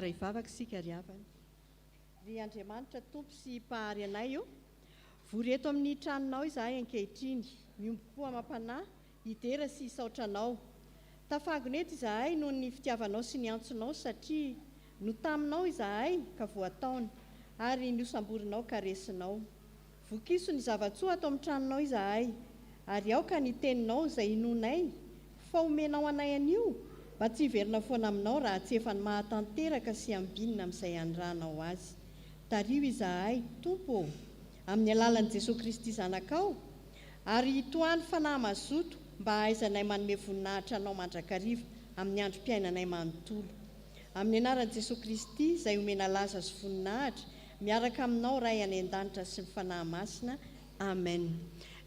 Hiara-hivavaka isika ry havana. Ry Andriamanitra Tompo sy Mpahary anay ô, vory eto amin'ny tranonao izahay ankehitriny, miombom-po amam-panahy hidera sy hisaotra Anao. Tafangona eto izahay noho ny fitiavanao sy ny antsonao satria notaminao izahay ka voataona, ary nosamborinao ka resinao. Vokiso ny zava-tsoa ato amin'ny tranonao izahay, ary aoka ny teninao izay inoanay fa omenao anay anio mba tsy hiverina foana aminao raha tsy efa ny mahatanteraka sy ambinina amin'izay anirahanao azy. Tariho izahay, Tompo ô, amin'ny alalan'i Jesoa Kristy Zanakao, ary hitohano fanahy mazoto mba hahaizanay manome voninahitra Anao mandrakariva amin'ny androm-piainanay manontolo. Amin'ny anaran'i Jesoa Kristy izay omena laza sy voninahitra Miaraka aminao Ray any an-danitra sy ny Fanahy Masina. Amen.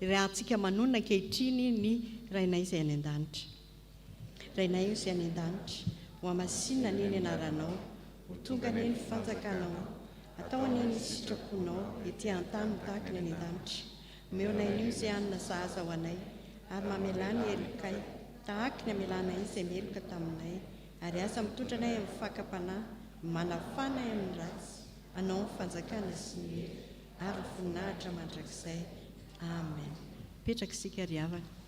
Irahantsika manonona ankehitriny ny Rainay izay any an-danitra. Rainay io izay any an-danitra, ho hamasinina anie ny anaranao, ho tonga anie ny fanjakanao, atao anie ny sitraponao ety an-tany ho tahaka ny any an-danitra. Omeo anay anio izay hanina sahaza ho anay, ary mamelà ny helokay, tahaka ny amelanay izay meloka taminay, Ary aza mitondra anay amin'ny fakam-panahy, manafana anay amin'ny ratsy, Anao ny fanjakana sy ny hery ary ny voninahitra mandrakizay. Amen. Mipetraka isika ry havana.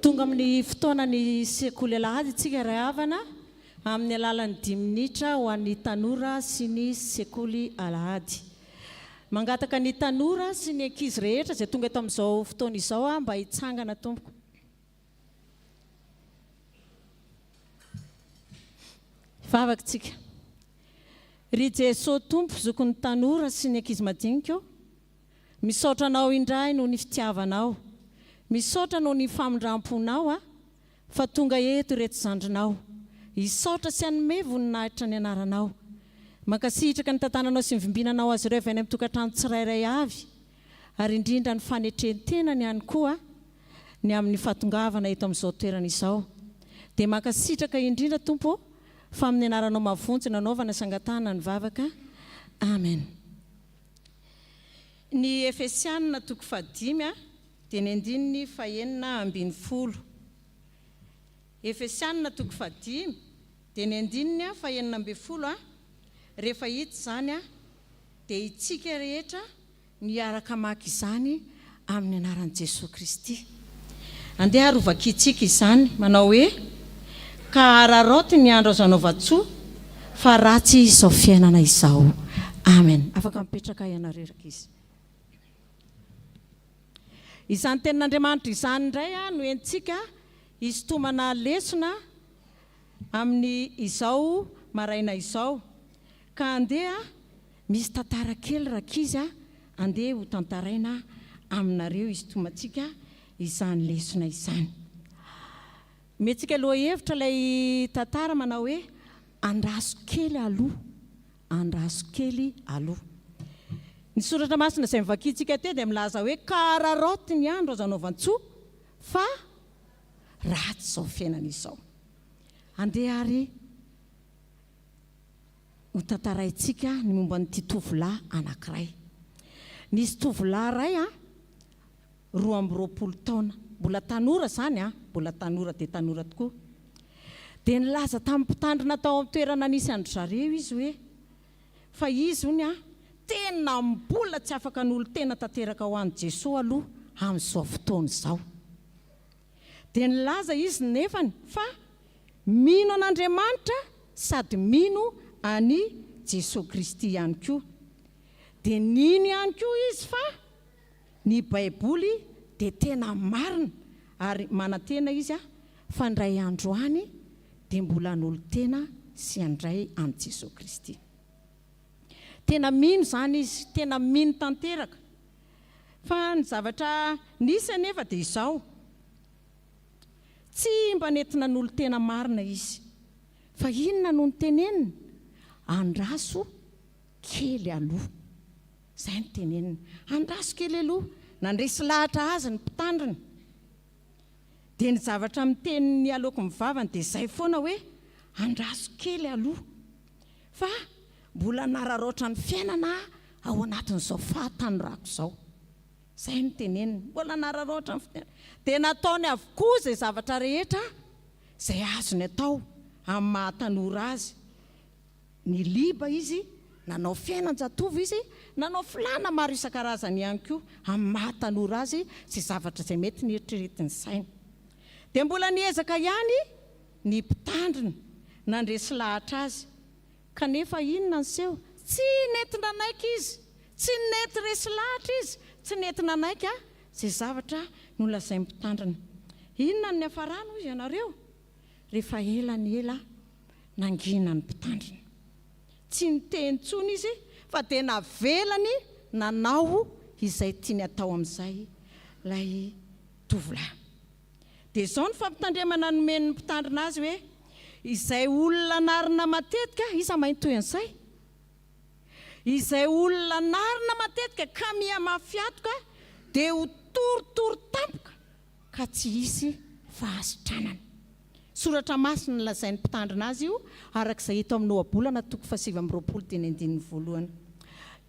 Tonga amin'ny fotoanan'ny sekoly alahady isika ry havana, amin'ny alalan'ny dimy minitra ho an'ny tanora sy ny sekoly alahady. Mangataka ny tanora sy ny ankizy rehetra izay tonga eto amin'izao fotoana izao aho mba hitsangana tompoko. Hivavaka isika. Ry Jesoa Tompo zokin'ny tanora sy ny ankizy madinika ô, Misaotra Anao indray noho ny fitiavanao. Misaotra noho ny famindramponao a fa tonga eto ireto zandrinao. Hisaotra sy hanome voninahitra ny anaranao. Mankasitraka ny tantananao sy ny vimbinanao azy ireo avy any amin'ny tokantrano tsirairay avy ary indrindra ny fanetren-tenany ihany koa ny amin'ny fahatongavana eto amin'izao toerana izao. Dia mankasitraka indrindra Tompo ô fa amin'ny anaranao mahavonjy no anaovana sy angatahana ny vavaka. Amen. Ny Efesianina toko fahadimy dia ny andininy fahenina ambinifolo. Efesianina toko fahadimy dia ny andininy 16, rehefa hita izany dia itsika rehetra no hiaraka hamaky izany amin'ny anaran'i Jesoa Kristy. Andeha ary hovakintsika izany, manao hoe, Ka araraoty ny andro azo anaovan-tsoa, fa ratsy izao fiainana izao. Amen. Afaka mipetraka ianareo rankizy. Izany tenin'Andriamanitra izany indray no entintsika hisintomana lesona amin'ny izao maraina izao. Ka andeha misy tantara kely rankizy a, andeha ho tantaraina aminareo hisintomantsika izany lesona izany. Omentsika lohahevitra ilay tantara manao hoe andraso kely aloha, andraso kely aloha. Ny soratra masina izay novakintsika teo dia milaza hoe ka araraoty ny andro azo anaovan-tsoa fa ratsy izao fiainana izao. Andeha ary ho tantaraintsika ny momba an'ity tovolahy anankiray. Nisy tovolahy iray an, 22 taona, mbola tanora izany an, mbola tanora dia tanora tokoa. Dia nilaza tamin'ny mpitandrina tao amin'ny toerana nisy an-dry zareo izy hoe, fa izy hono an, tena mbola tsy afaka hanolo-tena tanteraka ho an'i Jesoa aloha amin'izao fotoana izao. Dia nilaza izy nefany fa mino an'Andriamanitra sady mino an'i Jesoa Kristy ihany koa. Dia nino ihany koa izy fa ny Baiboly dia tena marina ary manantena izy fa indray andro any dia mbola hanolo-tena sy handray an'i Jesoa Kristy. Tena mino izany izy, tena mino tanteraka. Fa ny zavatra nisy anefa dia izao, tsy mba nety nanolo-tena marina izy. Fa inona no noteneniny? Andraso kely aloha. Izay no teneniny. Andraso kely aloha. Nandresy lahatra azy ny mpitandrina. Dia ny zavatra miteniny aloaky ny vavany dia izay foana hoe, andraso kely aloha. Fa mbola nararaotra ny fiainana aho ao anatin'izao fahatanorako izao. Izay no teneniny. Mbola nararaotra ny fiainana. Dia nataony avokoa izay zavatra rehetra izay azony atao amin'ny maha tanora azy. Niliba izy, nanao fiainan-jatovo izy, nanao filàna maro isan-karazany ihany koa amin'ny maha tanora azy sy zavatra izay mety neritreretin'ny sainy. Dia mbola niezaka ihany ny mpitandrina nandresy lahatra azy. Kanefa inona niseho? Tsy nety nanaiky izy. Tsy nety resy lahatra izy. Tsy nety nanaiky izay zavatra nolazain'ny mpitandrina. Inona no niafarany hoy ianareo? Rehefa ela ny ela, nangina ny mpitandrina. Tsy niteny intsony izy fa dia navelany nanao izay tiany atao amin'izay ilay tovolahy. Dia izao ny fampitandremana nomen'ny mpitandrina azy hoe, Izay olona anarina matetika, iza mahay ny tohin'izay? Izay olona anarina matetika ka mihamafy hatoka dia ho torotoro tampoka ka tsy hisy fahasitranana. Soratra masina nolazain'ny mpitandrina azy io, araka izay hita ao amin'ny Ohabolana toko faha-29 diny andininy voalohany.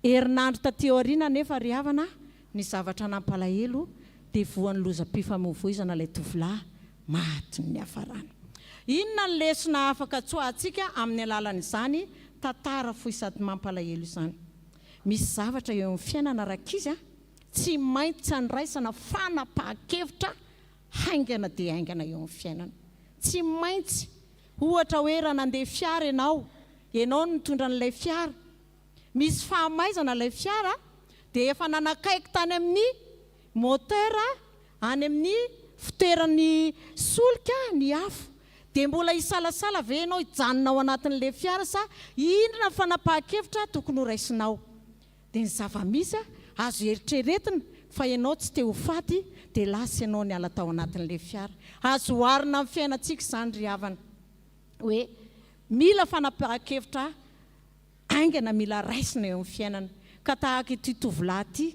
Herinandro taty aoriana anefa ry havana, Ny zavatra nampalahelo dia voan'ny lozam-pifamoivoizana ilay tovolahy maty ny niafarana. Inona ny lesona afaka tsoahantsika amin'ny alalan'izany tantara fohy sady mampalahelo izany? Misy zavatra eo amin'ny fiainana rankizy a, tsy maintsy andraisana fanapahan-kevitra. haingana dia haingana eo amin'ny fiainana. Tsy maintsy, ohatra hoe raha nandeha fiara ianao, ianao no nitondra an'ilay fiara, misy fahamaizana ilay fiara dia efa nanakaiky tany amin'ny moteur any amin'ny fitoeran'ny solika ny afo, dia mbola hisalasala ve ianao hijanona ao anatin'ilay fiara sa inona ny fanapahan-kevitra tokony ho raisinao? Dia ny zava-misy azo eritreretina fa ianao tsy te ho faty dia lasa ianao niala tao anatin'ilay fiara. Azo oharina amin'ny fiainantsika izany ry havana hoe mila fanapahan-kevitra haingana mila raisina eo amin'ny fiainana. Ka tahaka ity tovolahy ity,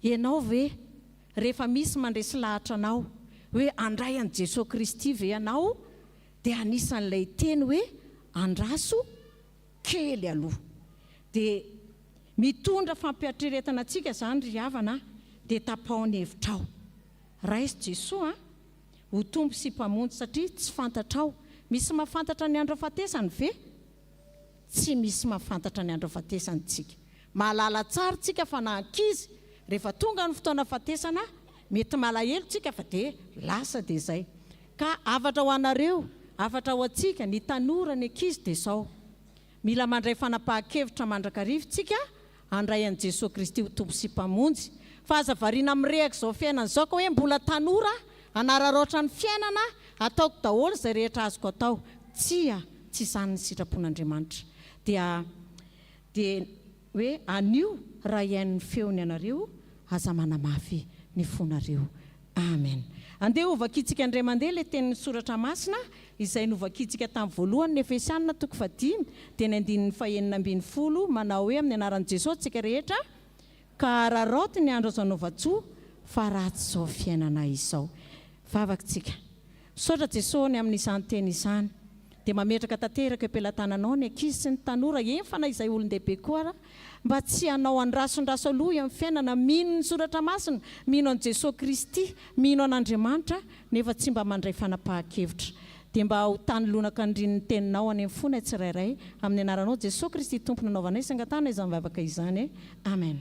ianao ve rehefa misy mandresy lahatra anao hoe handray an'i Jesoa Kristy ve ianao dia anisan'ilay teny hoe andraso kely aloha. Dia mitondra fampiatreretana antsika izany ry havana a, dia tapaho ny hevitrao. Raiso Jesoa a, ho Tompo sy Mpamonjy satria tsy fantatrao. Misy mahafantatra ny andro hafatesany ve? Tsy misy mahafantatra ny andro hafatesany tsika. Mahalala tsara tsika fa na ankizy, rehefa tonga ny fotoana hafatesana, mety malahelo tsika fa dia lasa dia izay. Ka hafatra ho anareo, hafatra ho antsika, ny tanora, ny ankizy dia izao, mila mandray fanapahan-kevitra mandrakariva tsika handray an'i Jesoa Kristy ho Tompo sy Mpamonjy. Fa aza variana mirehaka izao fiainana izao ka hoe mbola tanora aho, hanararaotra ny fiainana aho, ataoko daholo izay rehetra azoko atao. Tsia, tsy izany ny sitrapon'Andriamanitra. Dia dia hoe anio raha hihaino ny feony ianareo, aza manamafy ny fonareo. Amen. Andeha hovakintsika indray mandeha ilay tenin'ny Soratra Masina izay novakintsika tamin'ny voalohany, ny Efesiana toko fahadimy, dia ny andininy fahenina ambin'ny folo, manao hoe, Amin'ny anaran'i Jesosy tsika rehetra, ka araraoty ny andro azo anaovan-tsoa, fa ratsy izao fiainana izao. Vavaka tsika. Misaotra Jesosy ny amin'izany teny izany. Dia mametraka tanteraka eo am-pelatananao ny ankizy sy ny tanora, eny fa na izay olon-dehibe koa ara, mba tsy hanao andrasondraso aloha eo amin'ny fiainana, mino ny Soratra Masina, mino an'i Jesoa Kristy, mino an'Andriamanitra, nefa tsy mba mandray fanapahan-kevitra. Dia mba ho tany lonaka andrin'ny Teninao any amin'ny fonay tsirairay, amin'ny anaranao Jesoa Kristy Tompo nanaovanay sy angatahana izany vavaka izany. Amen.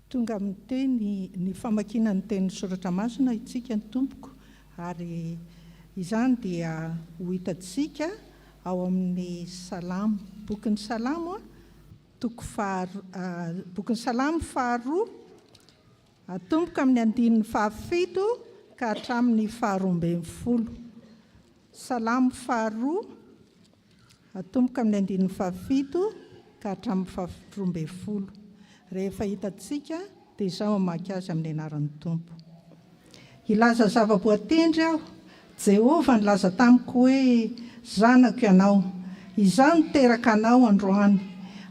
Tonga amin'ny teny, ny famakiana ny tenin'ny Soratra Masina isika ny Tompoko, ary izany dia ho hitantsika ao amin'ny Salamo, bokin'ny Salamo, toko faha, bokin'ny Salamo faharoa, atomboka amin'ny andininy fahafito ka hatramin'ny faharoa ambin'ny folo. Salamo faharoa, atomboka amin'ny andininy fahafito ka hatramin'ny faharoambinifolo. Rehefa hitantsika dia izaho hamaky azy amin'ny anaran'ny Tompo. Hilaza zava-boatendry aho, Jehovah nilaza tamiko hoe, Zanako ianao, Izaho niteraka anao androany.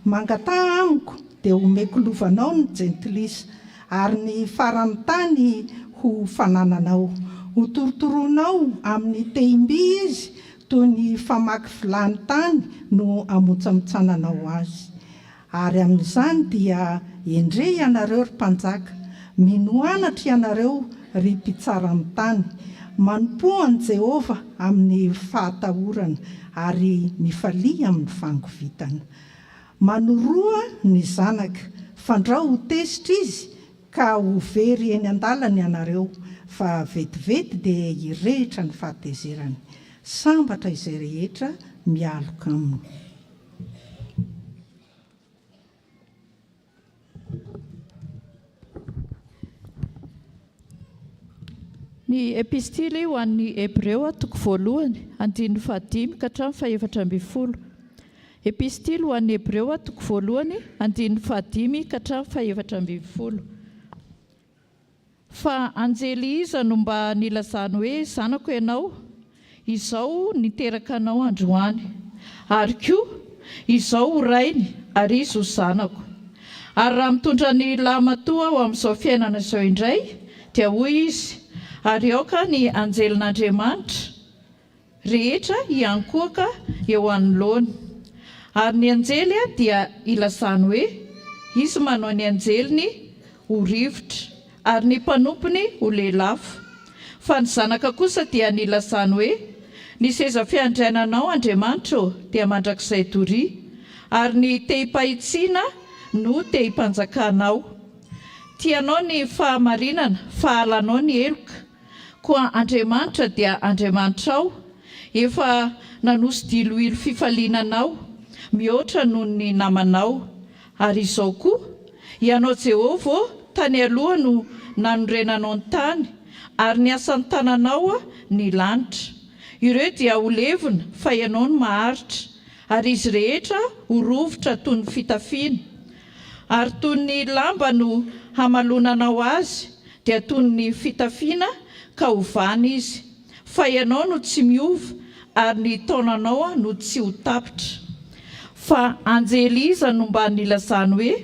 Mangataha amiko, dia homeko lovanao ny jentilisa, ary ny faran'ny tany ho fanananao. Hotorotoroinao amin'ny tehim-by izy, toy ny famaky vilany tany no hamontsamontsananao azy. Ary amin'izany dia endrey ianareo, ry mpanjaka, minoa anatra ianareo, ry mpitsara ny tany, manompoa an'i Jehovah amin'ny fahatahorana, ary mifalia amin'ny fangovitana. Manoroa ny zanaka, fandrao ho tezitra izy, ka ho very eny an-dalana ianareo, fa vetivety dia hirehitra ny fahatezerany. Sambatra izay rehetra mialoka aminy. Ny Epistily ho an'ny Hebreo, toko voalohany, andininy fahadimy ka hatramin'ny fahefatra ambin'ny folo. Epistily ho an'ny Hebreo, toko voalohany, andininy fahadimy ka hatramin'ny fahefatra ambin'ny folo. Fa anjely iza no mba nilazany hoe, Zanako ianao, izao niteraka anao androany? Ary koa, Izao ho rainy, ary izy ho zanako. Ary raha mitondra ny lahimatoa aho amin'izao fiainana izao indray, dia hoy izy, Ary aoka ny anjelin'Andriamanitra, rehetra hiankohoka eo anoloany. Ary ny anjely dia ilazany hoe, Izy manao ny anjeliny ho rivotra, ary ny mpanompony ho lelafo. Fa ny Zanaka kosa dia nilazany hoe, Ny seza fiandriananao, Andriamanitra ô, dia mandrakizay doria, ary ny tehim-pahitsiana no tehim-panjakanao. Tianao ny fahamarinana, fa halanao ny heloka. Koa Andriamanitra dia Andriamanitrao, efa nanosi-diloilo fifaliana anao, mihoatra noho ny namanao. Ary izao koa, Ianao Jehovah ô, tany aloha no nanorenanao ny tany, ary ny asan'ny tananao ny lanitra. Ireo dia ho levona, fa Ianao no maharitra, ary izy rehetra ho rovitra toy ny fitafiana. Ary toy ny lamba no hamalonanao azy, dia toy ny fitafiana ka hovana izy. Fa ianao no tsy miova, ary ny taonanao no tsy ho tapitra. Fa anjely iza no mba nilazany hoe,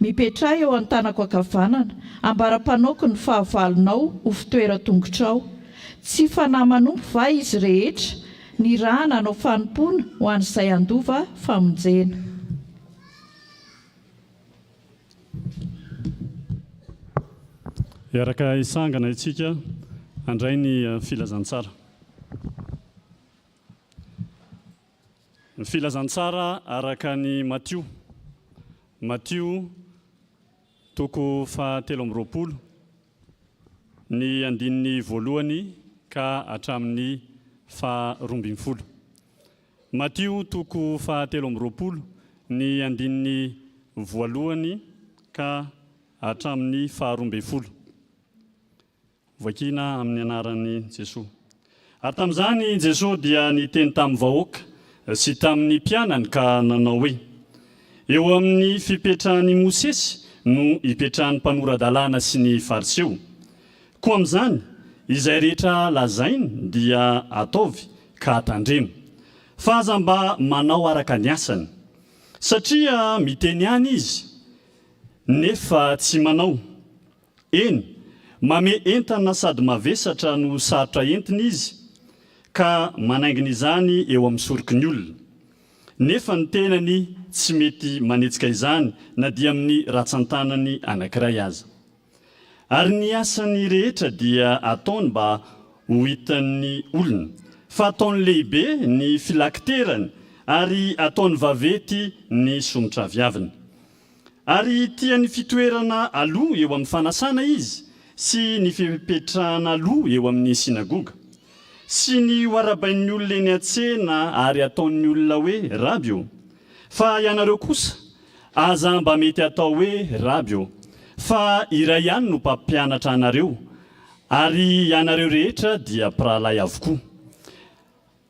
Mipetraha eo an-tanako ankavanana, ambara-panaoko ny fahavalonao ho fitoeran-tongotrao? Tsy fanahy manompo va izy rehetra, nirahana hanao fanompoana ho an'izay handova famonjena? Hiaraka hisangana isika handray ny filazantsara. Ny filazantsara araka an'i Matio. Matio toko fahatelo amby roapolo, ny andininy voalohany ka hatramin'ny faharoambinifolo. Matio toko fahatelo amby roapolo, ny andininy voalohany ka hatramin'ny faharoambinifolo. Vakina amin'ny anaran'i Jesoa. Ary tamin'izany Jesoa dia niteny tamin'ny vahoaka sy tamin'ny mpianany ka nanao hoe, Eo amin'ny fipetrahan'i Mosesy no ipetrahan'ny mpanora-dalàna sy ny Fariseo. Koa amin'izany, izay rehetra lazainy dia ataovy ka tandremo. Fa aza mba manao araka ny asany. Satria miteny ihany izy, nefa tsy manao. Eny, mamehy entana sady mavesatra no sarotra entina izy, ka manaingina izany eo amin'ny soroky ny olona. Nefa ny tenany tsy mety manetsika izany na dia amin'ny ratsan-tanany anankiray aza. Ary ny asany rehetra dia ataony mba ho hitan'ny olona. Fa ataony lehibe ny filakiterany ary ataony vaventy ny somotraviaviny. Ary tia ny fitoerana aloha eo amin'ny fanasana izy sy ny fipetrahana aloha eo amin'ny synagoga. Sy ny ho arabain'ny olona eny an-tsena ary ataon'ny olona hoe, Raby ô! Fa ianareo kosa, Aza mba mety atao hoe Raby ô, fa iray ihany no mpampianatra anareo, ary ianareo rehetra dia mpirahalahy avokoa.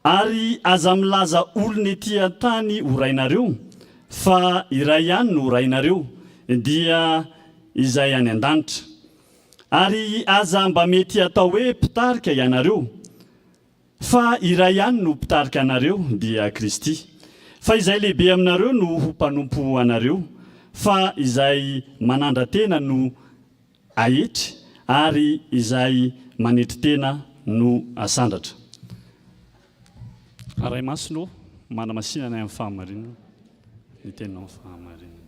Ary aza milaza olona ety an-tany ho rainareo, fa iray ihany no Rainareo, dia Izay any an-danitra. Ary aza mba mety hatao hoe mpitarika ianareo, fa iray ihany no mpitarika anareo, dia Kristy. Fa izay lehibe aminareo no ho mpanompo anareo, fa izay manandra-tena no aetry, ary izay manetry tena no asandratra. Ray Masina ô, manamasina anay amin'ny fahamarinana, ny Teninao fahamarinana.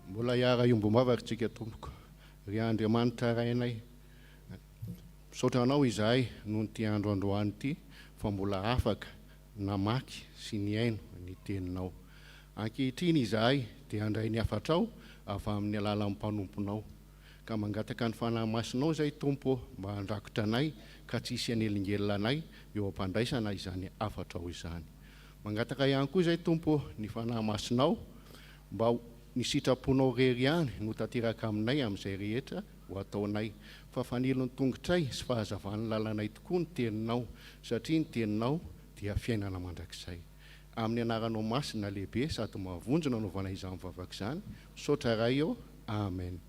Mbola hiara-hiombom-bavaka isika tompoko. Ry Andriamanitra Rainay, misaotra Anao izahay noho ity andro androany ity fa mbola afaka namaky sy nihaino ny Teninao. Ankehitriny izahay dia handray ny hafatrao avy amin'ny alalan'ny mpanomponao. Ka mangataka ny Fanahy Masinao izay Tompo ô mba handrakotra anay ka tsy hisy hanelingelina anay eo am-pandraisana izany hafatrao izany. Mangataka ihany koa izay Tompo ô ny Fanahy Masinao mba ho ny sitraponao irery ihany no tanteraka aminay amin'izay rehetra ho ataonay. Fa fanilon'ny tongotray sy fahazavan'ny lalanay tokoa ny Teninao satria ny Teninao dia fiainana mandrakizay. Amin'ny anaranao masina lehibe sady mahavonjy no anaovanay izany vavaka izany, misaotra Ray ô, Amen.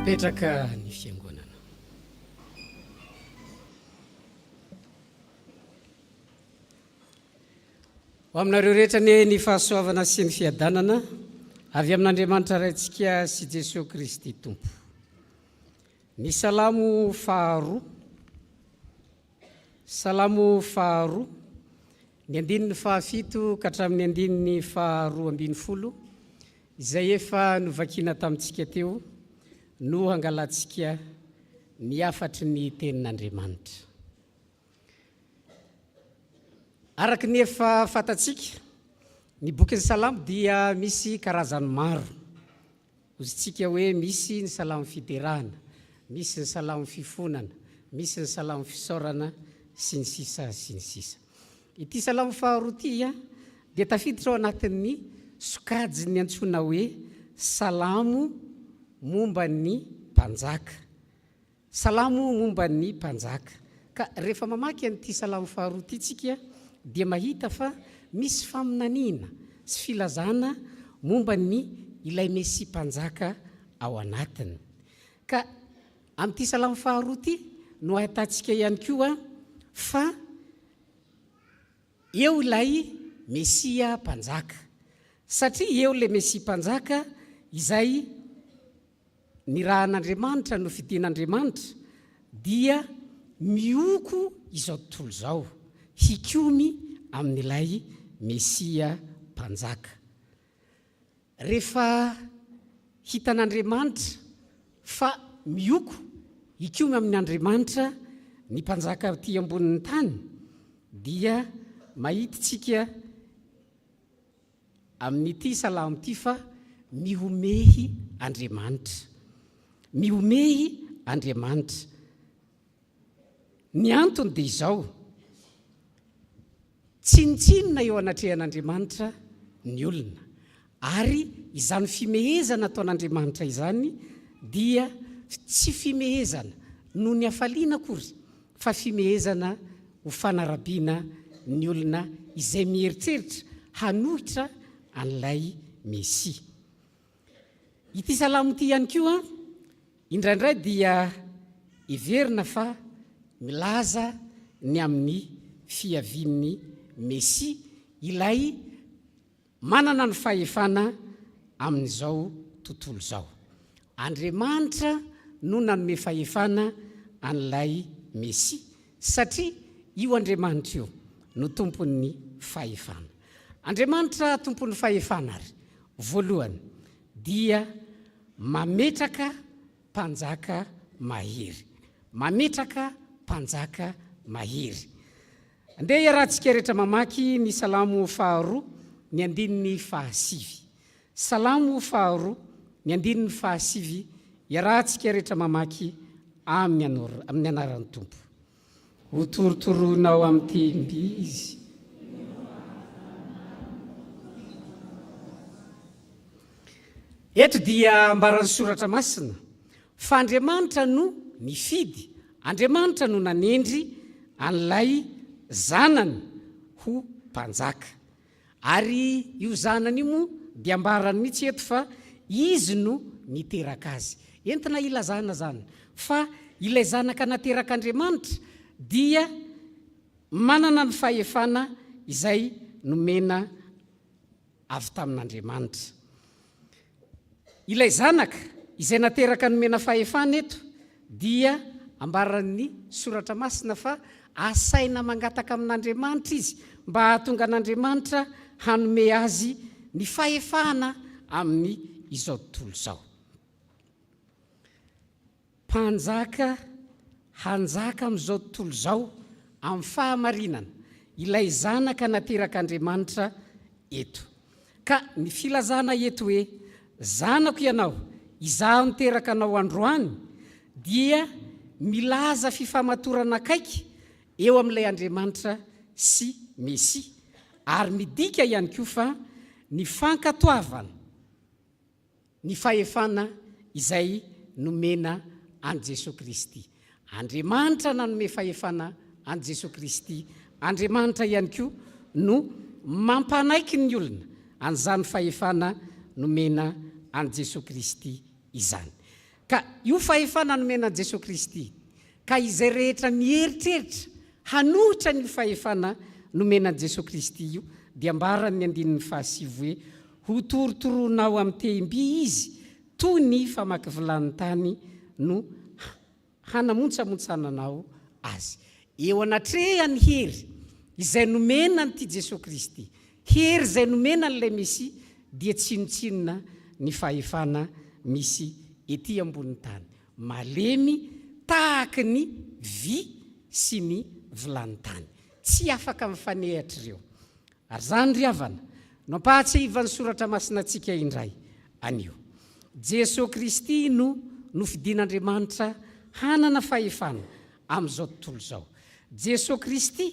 Mipetraka ny fiangonana. Ho aminareo rehetra anie ny fahasoavana sy ny fiadanana avy amin'Andriamanitra Raintsika sy Jesoa Kristy Tompo. Ny Salamo faharoa, Salamo faharoa, ny andininy fahafito ka hatramin'ny andininy faharoa ambinifolo, izay efa novakina tamintsika teo, no hangalantsika ny hafatry ny Tenin'Andriamanitra. Araka ny efa fantatsika, ny bokin'ny Salamo dia misy karazany maro. Hozintsika hoe misy ny salamo fiderana, misy ny salamo fifonana, misy ny salamo fisaorana, sy ny sisa sy ny sisa. Ity salamo faharoa ity dia tafiditra ao anatin'ny sokajin'ny antsoina hoe salamo momba ny mpanjaka. Salamo momba ny mpanjaka. Ka rehefa mamaky an'ity salamo faharoa ity tsika dia mahita fa misy faminaniana sy filazana momba ny ilay Mesia Mpanjaka ao anatiny. Ka amin'ity salamo faharoa ity no ahitantsika ihany koa fa eo ilay Mesia Mpanjaka. Satria eo ilay Mesia Mpanjaka izay nirahan'Andriamanitra, nofidin'Andriamanitra, dia mioko izao tontolo izao hikomy amin'ilay Mesia Mpanjaka. Rehefa hitan'Andriamanitra fa mioko hikomy amin' Andriamanitra ny mpanjaka aty ambonin'ny tany, dia mahita isika amin'ity salamo ity fa mihomehy Andriamanitra. Mihomehy Andriamanitra. Ny antony dia izao, tsinontsinona eo anatrehan'Andriamanitra ny olona, ary izany fimehezana ataon'Andriamanitra izany dia tsy fimehezana noho ny hafaliana akory, fa fimehezana ho fanarabiana ny olona izay mieritreritra hanohitra an'ilay Mesia. Ity salamo ity ihany koa indraindray dia heverina fa milaza ny amin'ny fiavian'ny Mesia, ilay manana ny fahefana amin'izao tontolo izao. Andriamanitra no nanome fahefana an'ilay Mesia, satria io Andriamanitra io no tompon'ny fahefana. Andriamanitra tompon'ny fahefana àry Voalohany, dia mametraka mpanjaka mahery. Mametraka mpanjaka mahery. Andeha iarahantsika rehetra mamaky ny Salamo faharoa, ny andininy fahasivy. Salamo faharoa, ny andininy fahasivy, iarahantsika rehetra mamaky amin'ny amin'ny anaran'ny Tompo. Hotorotoroinao amin'ny tehim-by izy. Eto dia ambaran'ny Soratra Masina fa Andriamanitra no nifidy, Andriamanitra no nanendry an'ilay Zanany ho Mpanjaka. Ary io zanany io moa dia ambarany mihitsy eto fa izy no niteraka azy. Entina ilazana izany fa ilay zanaka naterak'Andriamanitra dia manana ny fahefana izay nomena avy tamin'Andriamanitra. Ilay Zanaka izay nateraka nomena fahefana eto dia ambaran'ny Soratra Masina fa asaina mangataka amin'Andriamanitra izy mba hahatonga an'Andriamanitra hanome azy ny fahefana amin'ny izao tontolo izao. Mpanjaka hanjaka amin'izao tontolo izao amin'ny fahamarinana ilay Zanaka naterak'Andriamanitra eto. Ka ny filazana eto hoe, Zanako ianao, izaho niteraka anao androany, dia milaza fifamatorana akaiky eo amin'ilay Andriamanitra sy Mesia, ary midika ihany koa fa ny fankatoavana, ny fahefana izay nomena an'i Jesoa Kristy. Andriamanitra nanome fahefana an'i Jesoa Kristy. Andriamanitra ihany koa no mampanaiky ny olona an'izany fahefana nomena an'i Jesoa Kristy izany. Ka io fahefana nomena an'i Jesoa Kristy, ka izay rehetra mieritreritra hanohitra an'io fahefana nomena an'i Jesoa Kristy io, dia ambaran'ny andininy fahasivy hoe, Hotorotoroinao amin'ny tehim-by izy, toy ny famaky vilany tany no hanamontsamontsananao azy. Eo anatrehan'ny hery izay nomena an'ity Jesoa Kristy, hery izay nomena an'ilay Mesia, dia tsinontsinona ny fahefana misy ety ambonin'ny tany, malemy tahaky ny vy sy ny vilany tany. Tsy afaka mifanehatra ireo. Ary izany, ry havana, no ampahatsiahivan'ny Soratra Masina antsika indray anio. Jesoa Kristy no nofidin'Andriamanitra hanana fahefana amin'izao tontolo izao. Jesoa Kristy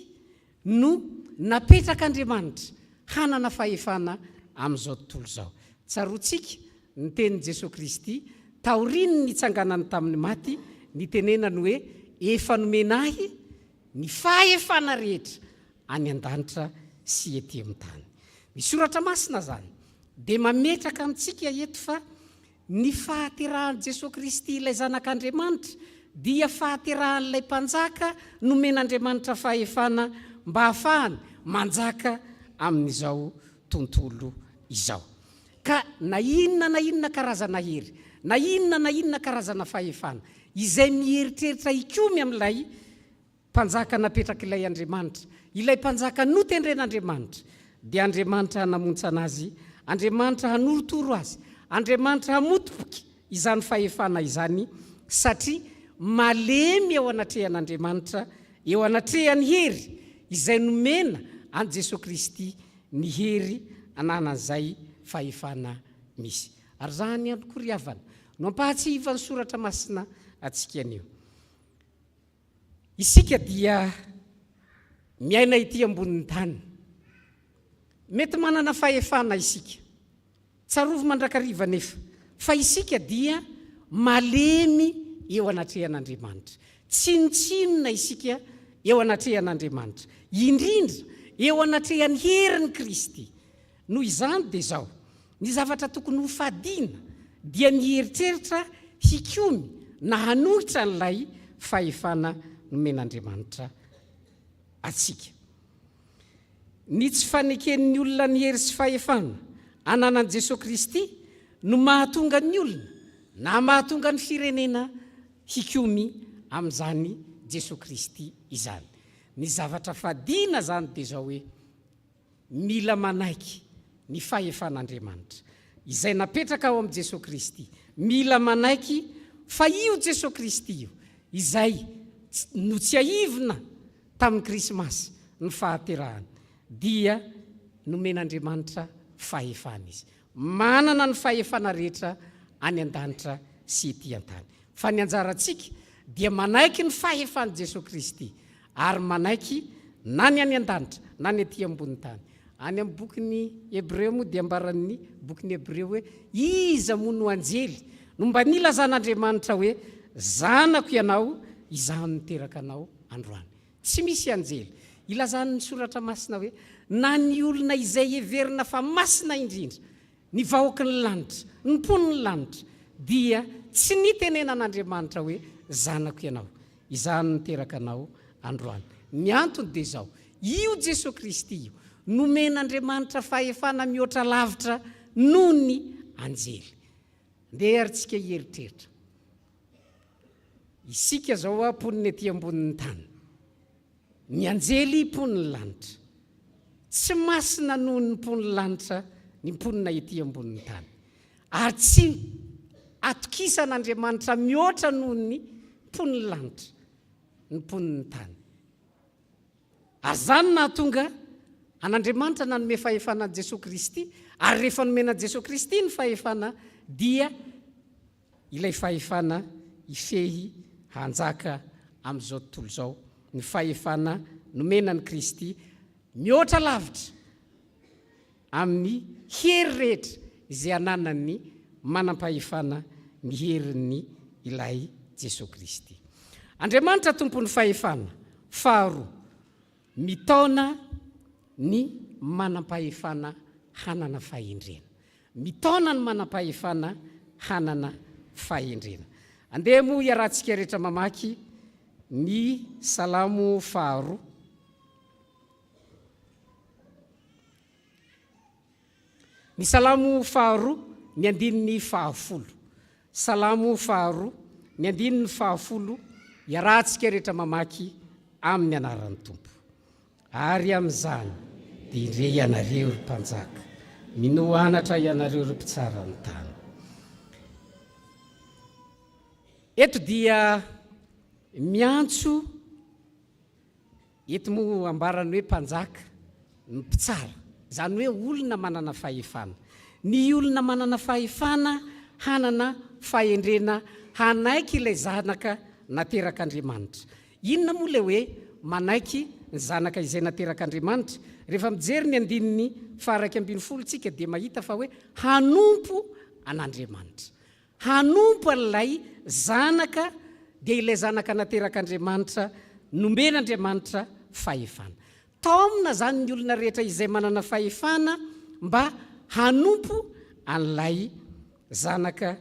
no napetrak'Andriamanitra hanana fahefana amin'izao tontolo izao. Tsaroantsika ny tenin'i Jesoa Kristy taorian'ny nitsanganany tamin'ny maty, nitenenany hoe, Efa nomena Ahy ny fahefana rehetra any an-danitra sy ety amin'ny tany. Ny Soratra Masina izany dia mametraka amintsika eto fa. Ny fahaterahan'i Jesoa Kristy ilay Zanak'Andriamanitra dia fahaterahan'ilay Mpanjaka nomen'Andriamanitra fahefana mba hahafahany manjaka amin'izao tontolo izao. Ka na inona na inona karazana hery, na inona na inona karazana fahefana, izay mieritreritra hikomy amin'ilay Mpanjaka napetrak'ilay Andriamanitra, ilay Mpanjaka notendren'Andriamanitra, dia Andriamanitra hanamontsana azy, Andriamanitra hanorotoro azy, Andriamanitra hamotopoky izany fahefana izany, satria malemy eo anatrehan'Andriamanitra, eo anatrehan'ny hery izay nomena an'i Jesoa Kristy ny hery ananan'izay fahefana misy. Ary izany ihany koa ry havana, no ampahatsiahivan'ny Soratra Masina antsika anio. Isika dia miaina ety ambonin'ny tany. Mety manana fahefana isika. Tsarovy mandrakariva anefa fa isika dia malemy eo anatrehan'Andriamanitra. Tsinontsinona isika eo anatrehan'Andriamanitra, indrindra eo anatrehan'ny herin'i Kristy. Noho izany dia izao, ny zavatra tokony ho fadiana dia ny hieritreritra hikomy na hanohitra an'ilay fahefana nomen'Andriamanitra antsika. Ny tsy faneken'ny olona ny hery sy fahefana ananan'i Jesoa Kristy no mahatonga ny olona na mahatonga ny firenena hikomy amin'izany Jesoa Kristy izany. Ny zavatra fadiana izany dia izao hoe, Mila manaiky ny fahefan'Andriamanitra, izay napetraka ao amin'i Jesoa Kristy. Mila manaiky fa io Jesoa Kristy io, izay notsiahivina tamin'ny Krismasy ny fahaterahany, dia nomen'Andriamanitra fahefana Izy. Manana ny fahefana rehetra any an-danitra sy ety an-tany. Fa ny anjarantsika dia manaiky ny fahefan'i Jesoa Kristy ary manaiky na ny any an-danitra na ny aty ambony tany. Any amin'ny bokin'ny Hebreo moa dia ambaran'ny bokin'ny Hebreo hoe iza moa no anjely no mba nilazan'Andriamanitra hoe zanako ianao, izaho no niteraka anao androany. Tsy misy anjely. Ilazan'ny Soratra Masina hoe na ny olona izay heverina fa masina indrindra, ny vahoaky ny lanitra, ny mponin'ny lanitra, dia tsy nitenenan'Andriamanitra hoe zanako ianao, izaho no niteraka anao androany. Ny antony dia izao, io Jesoa Kristy io, nomen'Andriamanitra fahefana mihoatra lavitra noho ny anjely. Ndeha ary tsika hieritreritra. Isika izao mponina ety ambonin'ny tany. Ny anjely mponin'ny lanitra. Tsy masina noho ny mponin'ny lanitra ny mponina ety ambonin'ny tany. Ary tsy atokisan'Andriamanitra mihoatra noho ny mponin'ny lanitra ny mponin'ny tany. Ary izany no nahatonga an'Andriamanitra nanome fahefana an'i Jesoa Kristy, ary rehefa nomena an'i Jesoa Kristy ny fahefana dia ilay fahefana hifehy hanjaka amin'izao tontolo izao, ny fahefana nomena an'i Kristy mihoatra lavitra amin'ny hery rehetra izay ananan'ny manam-pahefana ny herin'ny ilay Jesoa Kristy. Andriamanitra Tompon'ny fahefana, faharoa, mitaona ny manam-pahefana hanana fahendrena. Mitaona ny manam-pahefana hanana fahendrena. Andeha moa iarahantsika rehetra mamaky ny Salamo faharoa. Ny Salamo faharoa, ny andininy fahafolo. Salamo faharoa, ny andininy fahafolo, iarahantsika rehetra mamaky amin'ny anaran'ny Tompo. Ary amin'izany dia indre ianareo, ry mpanjaka, minoa anatra ianareo, ry mpitsara ny tany. Eto dia miantso, eto moa ambarany hoe mpanjaka, ny mpitsara, izany hoe olona manana fahefana. Ny olona manana fahefana hanana fahendrena hanaiky ilay zanaka naterak'Andriamanitra. Inona moa ilay hoe manaiky ny zanaka izay naterak'Andriamanitra? Rehefa mijery ny andininy faha-11 tsika dia mahita fa hoe hanompo an'Andriamanitra. Hanompo an'ilay zanaka dia ilay zanaka naterak'Andriamanitra nomen'Andriamanitra fahefana. Taomina izany ny olona rehetra izay manana fahefana mba hanompo an'ilay zanaka.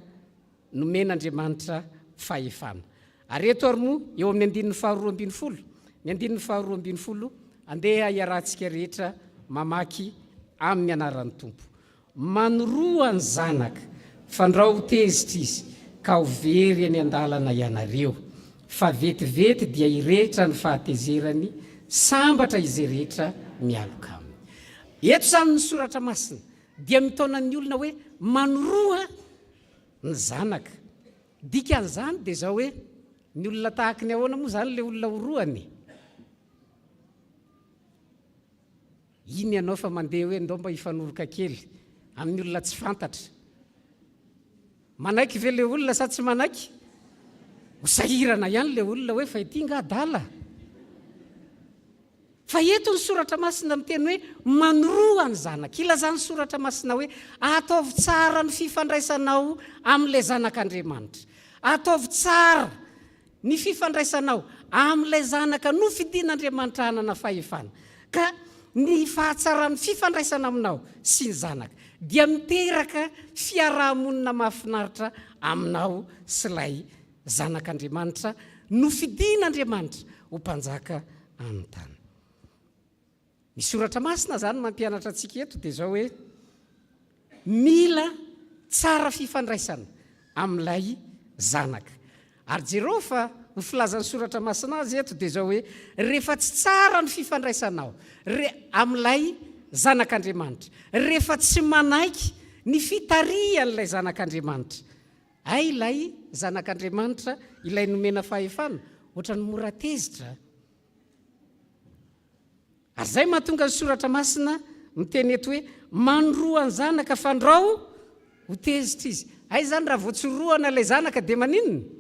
Nomen'Andriamanitra fahefana. Ary eto ary moa, eo amin'ny andininy faharoa ambin'ny folo, ny andininy faharoa ambin'ny folo, andeha hiarahantsika rehetra mamaky amin'ny anaran'ny Tompo. Manoroa ny zanaka, fandrao ho tezitra izy, ka ho very eny an-dalana ianareo. Fa vetivety dia hirehitra ny fahatezerany, sambatra izay rehetra mialoka aminy. Eto izany ny Soratra Masina dia mitaona ny olona hoe manoroa ny zanaka. Dikan'izany dia izao hoe, ny olona tahaky ny ahoana moa izany ilay olona orohany e? Iny ianao fa mandeha hoe ndao mba hifanoroka kely amin'ny olona tsy fantatra. Manaiky ve ilay olona sa tsy manaiky? Ho sahirana ihany ilay olona hoe fa ity nga adala? Fa eto ny soratra masina miteny hoe manoroa ny zanaka. Ilazan'ny soratra masina hoe ataovy tsara ny fifandraisanao amin'ilay zanak'Andriamanitra. Ataovy tsara ny fifandraisanao amin'ilay zanaka nofidin'Andriamanitra hanana fahefana. Ka ny fahatsaran'ny fifandraisana aminao sy ny zanaka dia miteraka fiaraha-monina mahafinaritra aminao sy ilay Zanak'Andriamanitra nofidin'Andriamanitra ho mpanjaka amin'ny tany. Ny soratra masina izany mampianatra antsika eto dia izao hoe mila tsara fifandraisana amin'ilay zanaka. Ary jereo fa ny filazan'ny soratra masina azy eto dia izao hoe rehefa tsy tsara ny fifandraisanao re amin'ilay zanak'Andriamanitra, rehefa tsy manaiky ny fitarihan'ilay zanak'Andriamanitra, Hay ilay zanak'Andriamanitra, ilay nomena fahefana, ohatran'ny mora tezitra. Ary izay mahatonga ny soratra masina miteny eto hoe manoroa ny zanaka fandrao ho tezitra izy. Hay izany raha vao tsy orohana ilay zanaka dia maninona?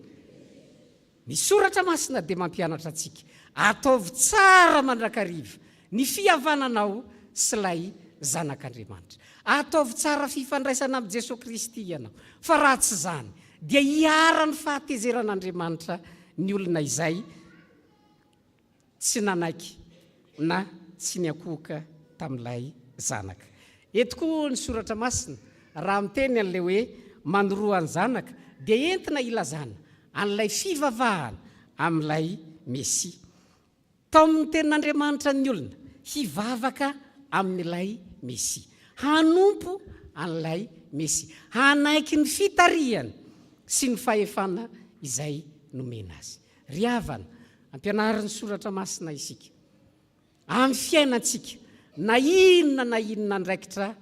Ny Soratra Masina dia mampianatra antsika, Ataovy tsara mandrakariva ny fihavananao sy ilay Zanak'Andriamanitra. Ataovy tsara fifandraisana amin'i Jesoa Kristy ianao, fa raha tsy izany, dia hiharan'ny fahatezeran'Andriamanitra ny olona izay tsy nanaiky na tsy niankohoka tamin'ilay Zanaka. Eto koa ny Soratra Masina, raha miteny an'ilay hoe manoroa ny Zanaka, dia entina ilazana an'ilay fivavahana amin'ilay Mesia. Taomin'ny Tenin'Andriamanitra ny olona hivavaka amin'ilay Mesia, hanompo an'ilay Mesia, hanaiky ny fitarihany sy ny fahefana izay nomena azy. Ry havana, ampianarin'ny Soratra Masina isika, amin'ny fiainantsika, na inona na inona andraikitra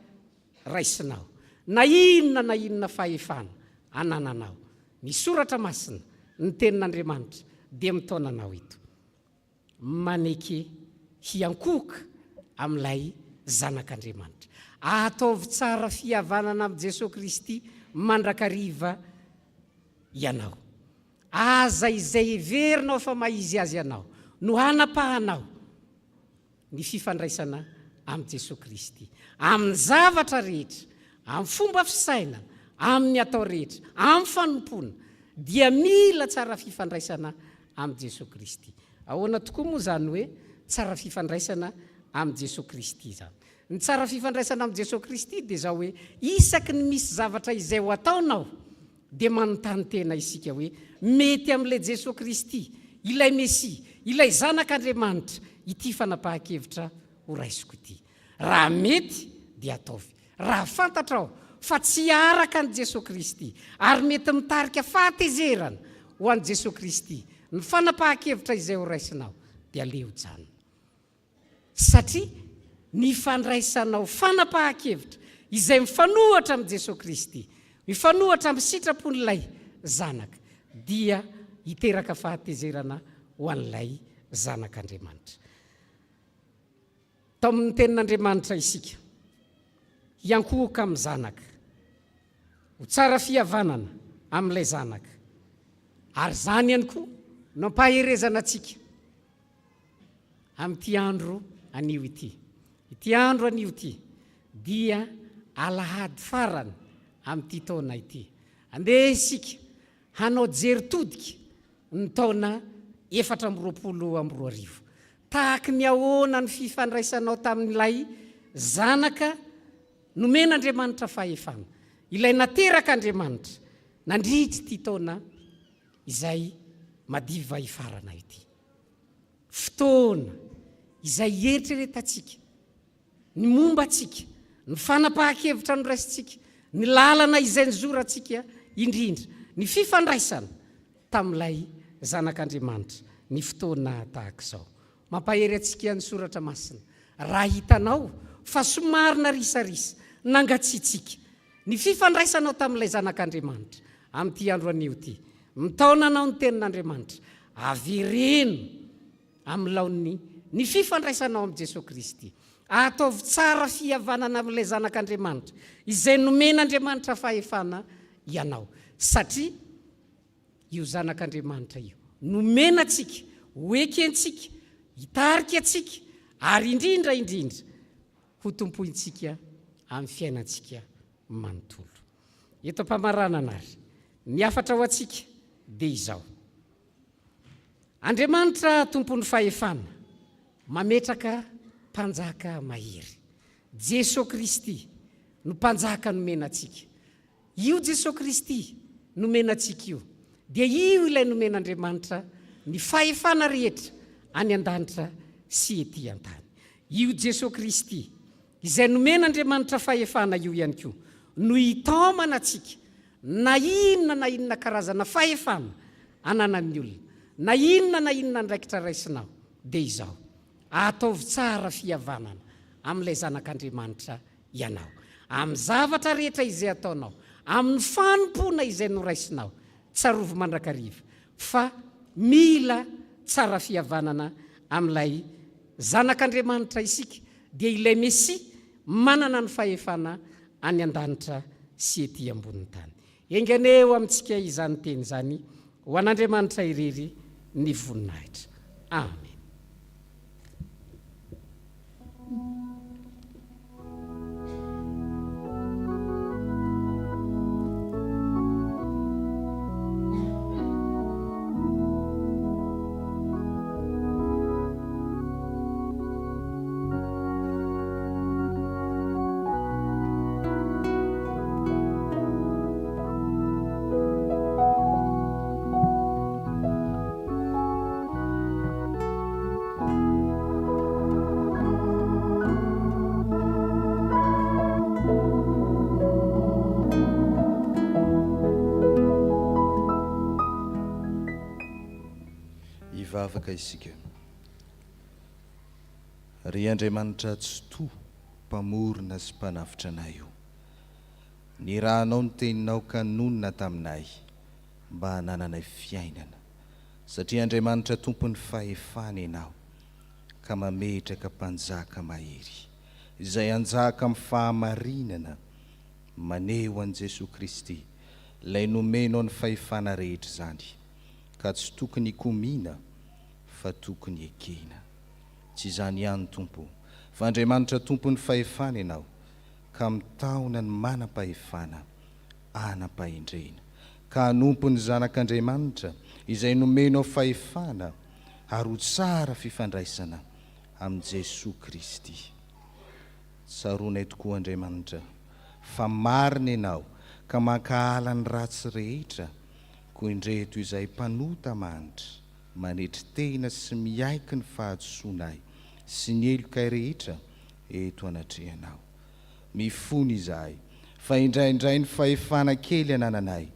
raisinao, na inona na inona fahefana anananao, ny Soratra Masina, ny Tenin'Andriamanitra, dia mitaona anao eto. Maneke hiankohoka amin'ilay Zanak'Andriamanitra. Ataovy tsara fihavanana amin'i Jesoa Kristy mandrakariva ianao. Aza izay heverinao fa maha izy azy anao no hanapahanao ny fifandraisana amin'i Jesoa Kristy. Amin'ny zavatra rehetra, amin'ny fomba fisainana, amin'ny atao rehetra, amin'ny fanompoana, dia mila tsara fifandraisana amin'i Jesoa Kristy. Ahoana tokoa moa izany hoe tsara fifandraisana amin'i Jesoa Kristy izany? Ny tsara fifandraisana amin'i Jesoa Kristy dia izao hoe isaky ny misy zavatra izay ho ataonao, Dia manontany tena isika hoe, mety amin'ilay Jesoa Kristy, ilay Mesia, ilay Zanak'Andriamanitra, ity fanapahan-kevitra horaisiko ity? Raha mety, dia ataovy. Raha fantatrao fa tsy araka an'i Jesoa Kristy, ary mety mitarika fahatezerana ho an'i Jesoa Kristy ny fanapahan-kevitra izay horaisinao, dia aleo hijanona. Satria ny fandraisanao fanapahan-kevitra izay mifanohatra amin'i Jesoa Kristy, mifanohatra amin'ny sitrapon'ilay Zanaka, dia hiteraka fahatezerana ho an'ilay Zanak'Andriamanitra. Taomin'ny Tenin'Andriamanitra isika hiankohoka amin'ny Zanaka, ho tsara fihavanana amin'ilay Zanaka, ary izany ihany koa no ampaherezana antsika Amin'ity andro anio ity. Ity andro anio ity dia alahady farany amin'ity taona ity. Andeha isika hanao jery todika ny taona 2024. Tahaky ny ahoana ny fifandraisanao tamin'ilay Zanaka nomen'Andriamanitra fahefana, ilay naterak'Andriamanitra. nandritra ity taona izay madiva hifarana ity. Fotoana izay hieritreretantsika ny momba antsika, ny fanapahan-kevitra noraisintsika, ny lalana izay nizorantsika, indrindra ny fifandraisana tamin'ilay Zanak'Andriamanitra ny fotoana tahaka izao. Mampahery antsika ny Soratra Masina raha hitanao fa somary narisarisa, nangatsiatsiaka, ny fifandraisanao tamin'ilay Zanak'Andriamanitra amin'ity andro anio ity. Mitaona anao ny Tenin'Andriamanitra, avereno amin'ny laoniny ny fifandraisanao amin'i Jesoa Kristy. Ataovy tsara fihavanana amin'ilay Zanak'Andriamanitra, izay nomen'Andriamanitra fahefana ianao, satria io Zanak'Andriamanitra io nomena antsika, ho ekentsika, hitarika antsika, ary indrindra indrindra ho tompointsika amin'ny fiainantsika manontolo. Eto am-pamaranana ary, ny hafatra ho antsika dia izao. Andriamanitra Tompon'ny fahefana mametraka Mpanjaka mahery. Jesoa Kristy no Mpanjaka nomena antsika. Io Jesoa Kristy nomena antsika io dia io ilay nomen'Andriamanitra ny fahefana rehetra any an-danitra sy ety an-tany. Io Jesoa Kristy izay nomen'Andriamanitra fahefana io ihany koa no hitaomana antsika na inona na inona karazana fahefana ananan'ny olona, na inona na inona andraikitra raisinao, dia izao, ataovy tsara fihavanana amin'ilay Zanak'Andriamanitra ianao. Amin'ny zavatra rehetra izay ataonao, amin'ny fanompoana izay noraisinao, tsarovy mandrakariva fa mila tsara fihavanana amin'ilay Zanak'Andriamanitra isika, dia ilay Mesia manana ny fahefana any an-danitra sy ety ambonin'ny tany. Enga anie ho amintsika izany teny izany, ho an'Andriamanitra irery ny voninahitra. Amen. Hivavaka isika. Ry Andriamanitra Tsitoha, Mpamorona sy Mpanavotra anay o! Nirahanao ny Teninao ka nonina taminay mba hanananay fiainana, satria Andriamanitra Tompon'ny fahefana Ianao ka mametraka Mpanjaka mahery, izay hanjaka amin'ny fahamarinana, maneho an'i Jesoa Kristy, Ilay nomenao ny fahefana rehetra izany, ka tsy tokony hikomiana fa tokony ekena. Tsy izany ihany, Tompo, fa Andriamanitra Tompon'ny fahefana Ianao, ka mitaona ny manam-pahefana hanam-pahendrena, ka hanompo ny Zanak'Andriamanitra izay nomenao fahefana ary ho tsara fifandraisana amin'i Jesoa Kristy. Tsaroanay tokoa, Andriamanitra, fa marina Ianao ka mankahala ny ratsy rehetra, koa indreto izahay mpanota mahantra, manetry tena sy miaiky ny fahadisoanay sy ny helokay rehetra eto anatrehanao. Mifona izahay fa indraindray ny fahefana kely anananay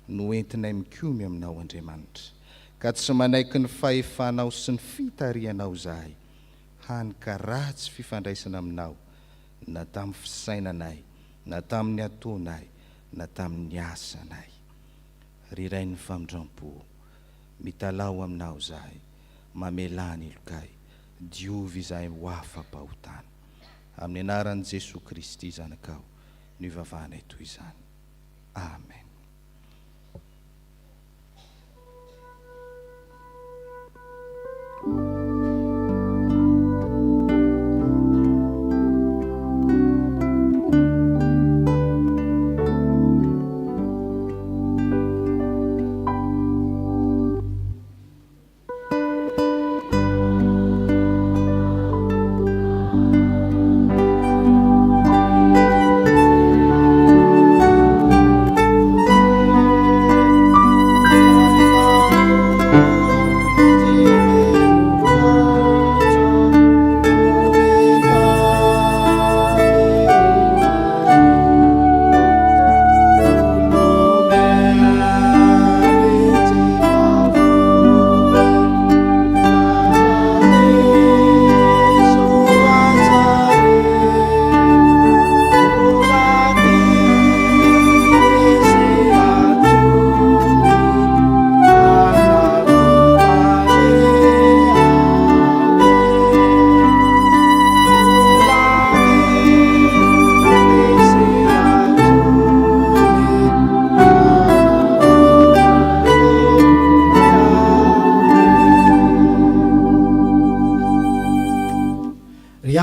no entinay mikomy aminao Andriamanitra, ka tsy manaiky ny fahefanao sy ny fitarihanao izahay, hany ka ratsy fifandraisana aminao na tamin'ny fisainanay, na tamin'ny ataonay, na tamin'ny asanay. Ry Rain'ny famindrampo ô, Mitalaho aminao izahay, mamelà ny helokay, diovy izahay ho afa-pahotana. Amin'ny anaran'i Jesoa Kristy Zanakao no ivavahanay toy izany. Amen.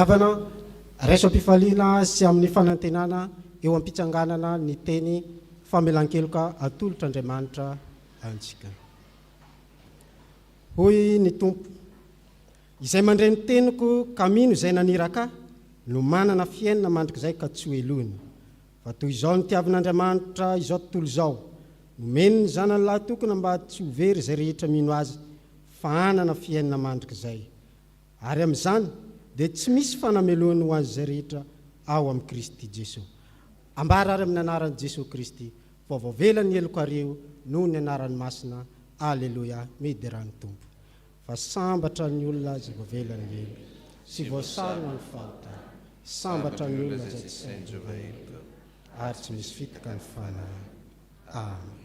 Ry havana, raiso am-pifaliana sy amin'ny fanantenana eo am-pitsanganana ny teny famelan-keloka atolotr'Andriamanitra antsika. Hoy ny Tompo, Izay mandre ny teniko ka mino izay naniraka Ahy no manana fiainana mandrakizay ka tsy hohelohina. Fa toy izao nitiavin'Andriamanitra izao tontolo izao, nomeny ny Zanany lahy tokana mba tsy ho very izay rehetra mino Azy fa hanana fiainana mandrakizay. Ary amin'izany dia tsy misy fanamelohana ho an'izay rehetra ao amin'i Kristy Jesoa. Ambara ary amin'ny anaran'i Jesoa Kristy fa voavela ny helokareo noho ny anarany masina. Aleloia! Miderà ny Tompo. Fa sambatra ny olona izay voavela ny helony, sy voasarona ny fahotany. Sambatra ny olona izay tsy sain'i Jehovah heloka, ary tsy misy fitaka ny fanahiny. Amen.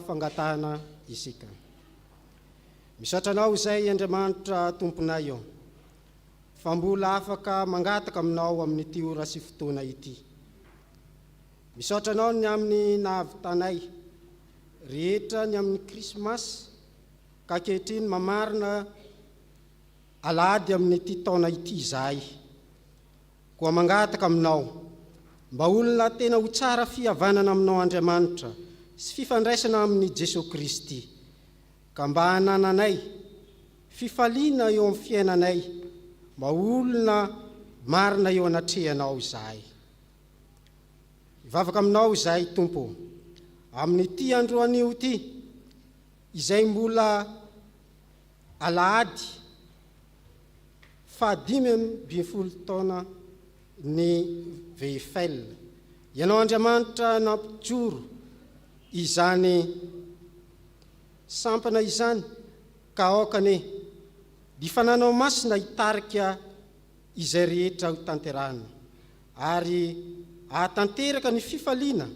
Fangatahana isika. Misaotra Anao izay Andriamanitra Tomponay ô, fa mbola afaka mangataka Aminao amin'ity ora sy fotoana ity. Misaotra Anao ny amin'ny nahavitanay rehetra ny amin'ny Krismasy ka ankehitriny mamarina alahady amin'ity taona ity izahay. Koa mangataka Aminao mba olona tena ho tsara fihavanana Aminao Andriamanitra sy fifandraisana amin'i Jesoa Kristy ka mba hanananay fifaliana eo amin'ny fiainanay mba ho olona marina eo anatrehanao izahay. Mivavaka Aminao izahay Tompo ô, amin'ity andro anio ity izay mbola alahady faha-15 taona ny VFL. Ianao Andriamanitra nampijoro izany sampana izany ka aoka anie ny Fananao Masina hitarika izay rehetra ho tanterahina ary hahatanteraka ny fifaliana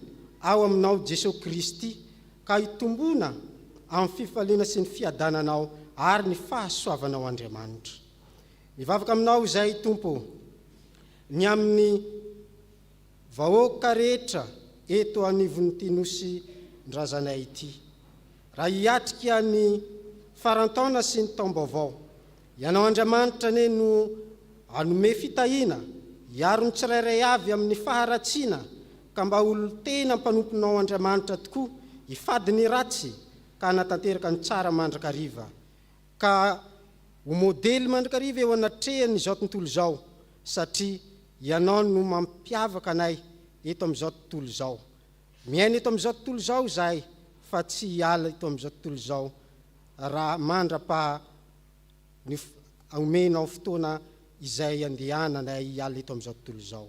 ao Aminao Jesoa Kristy ka hitomboana amin'ny fifaliana sy ny fiadananao ary ny fahasoavanao Andriamanitra. Mivavaka Aminao izahay Tompo ô, ny amin'ny vahoaka rehetra eto anivon'ity Nosy-ndrazanay ity, raha hiatrika ny faran-taona sy ny taom-baovao. Ianao Andriamanitra anie no hanome fitahiana, hiaro ny tsirairay avy amin'ny faharatsiana, ka mba olon-tena mpanomponao Andriamanitra tokoa, hifady ny ratsy ka hanatanteraka ny tsara mandrakariva, ka ho modely mandrakariva eo anatrehan'izao tontolo izao, satria Ianao no mampiavaka anay eto amin'izao tontolo izao. Miaina eto amin'izao tontolo izao izahay fa tsy hiala eto amin'izao tontolo izao raha mandra-paha ny omenao fotoana izay andehananay hiala eto amin'izao tontolo izao.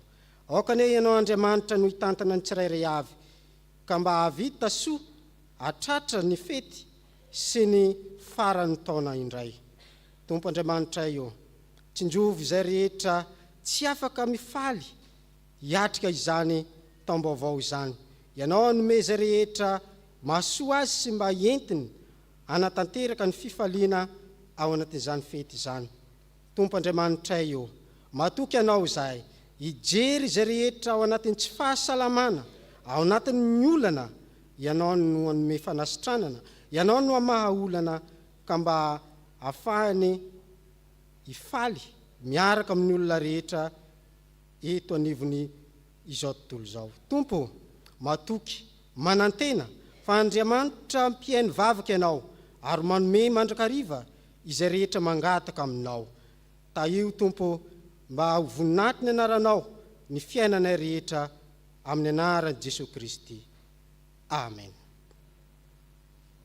Aoka anie Ianao Andriamanitra no hitantana ny tsirairay avy ka mba hahavita soa hatratra ny fety sy ny faran'ny taona indray. Tompo Andriamanitray ô, tsinjovy izay rehetra tsy afaka mifaly hiatrika izany taom-baovao izany. Ianao hanome izay rehetra mahasoa azy sy mba entiny hanatanteraka ny fifaliana ao anatin'izany fety izany. Tompo Andriamanitray ô, matoky Anao izahay, hijery izay rehetra ao anatin'ny tsy fahasalamana, ao anatin'ny olana, Ianao no hanome fanasitranana, Ianao no hamaha olana ka mba hahafahany hifaly miaraka amin'ny olona rehetra eto anivon'ny izao tontolo izao. Tompo ô, matoky, manantena. Fa Andriamanitra mpihaino vavaka Ianao ary manome mandrakariva izay rehetra mangataka Aminao. Tahio, Tompo ô, mba ho voninahitry ny Anaranao ny fiainanay rehetra amin'ny anaran'i Jesoa Kristy. Amen.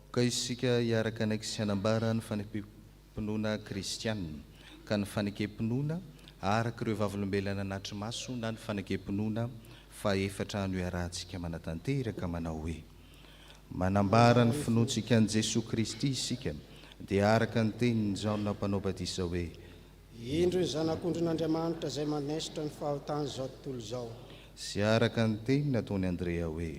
Aoka isika hiaraka hanaiky sy hanambara ny fanekem-pinoana kristiana, ka ny fanekem-pinoana araka ireo vavolombelona nanatri-maso na ny fanekem-pinoana fahefatra no iarahantsika manatanteraka manao hoe, Manambara ny finoantsika an'i Jesoa Kristy isika, dia araka ny tenin'i Jaona Mpanao Batisa hoe. Indro ny Zanak'ondrin'Andriamanitra izay manaisotra ny fahotan'izao tontolo izao. Sy araka ny teny nataon'i Andrea hoe.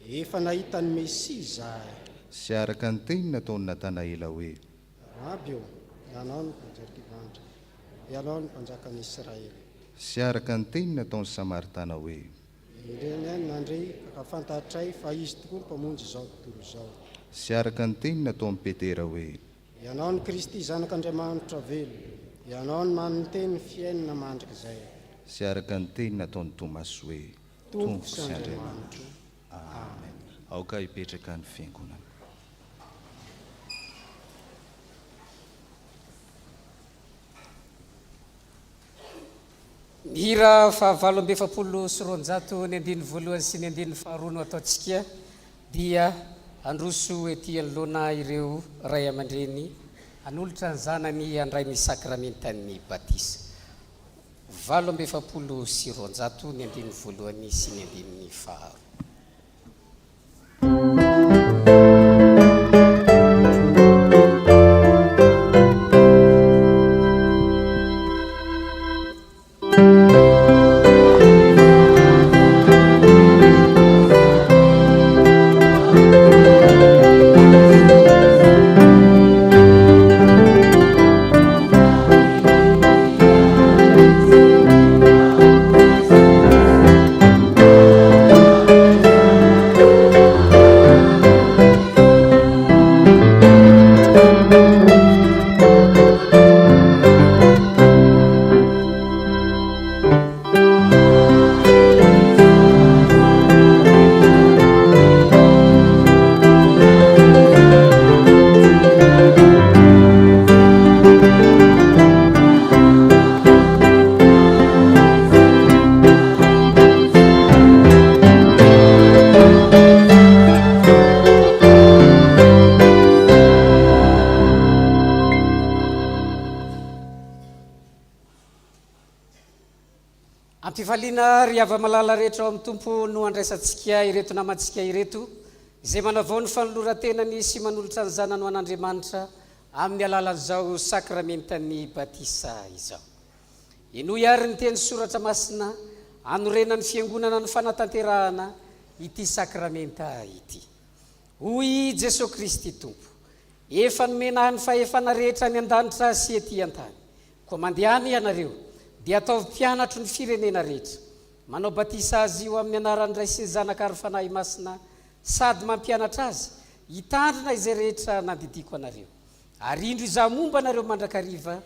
Efa nahita ny Mesia izahay. Sy araka ny teny nataon'i Natanaela hoe. Raby ô, Ianao no Mpanjakan'Andriamanitra, Ianao no Mpanjakan'i Israely. Sy araka ny teny nataon'ny Samaritana hoe. Ireny nandre ka fantatray fa Izy tokoa no Mpamonjy izao tontolo izao. Sy araka ny teny nataon'i Petera hoe. Ianao no Kristy Zanak'Andriamanitra velona, Ianao no maninteny ny fiainana mandrakizay. Sy araka ny teny nataon'i Tomasy hoe. Tompoko sy Andriamanitro. Amen. Aoka hipetraka ny fiangonana. Ny hira faha 248 ny andininy voalohany sy ny andininy faharoa no ataontsika dia handroso ety anoloana ireo ray aman-dreny hanolotra ny zanany handray ny sakramentan'ny batisa. 248 ny andininy voalohany sy ny andininy faharoa. Am-pifaliana ry hava-malala rehetra ao amin'ny Tompo no andraisantsika ireto namantsika ireto izay manavao ny fanoloran-tenany sy manolotra ny zanany ho an'Andriamanitra amin'ny alalan'izao sakramentan'ny batisa izao. Henoy àry ny teny soratra masina anorenan'ny Fiangonana ny fanatanterahana ity sakramenta ity. Hoy i Jesoa Kristy Tompo, Efa nomena ahy ny fahefana rehetra any an-danitra sy ety an-tany. Koa mandehana ianareo, dia ataovy mpianatro ny firenena rehetra, manao batisa azy io amin'ny anaran'ny Ray sy ny Zanaka ary Fanahy Masina, sady mampianatra azy hitandrina izay rehetra nandidiako anareo. Ary indro Izaho momba anareo mandrakariva,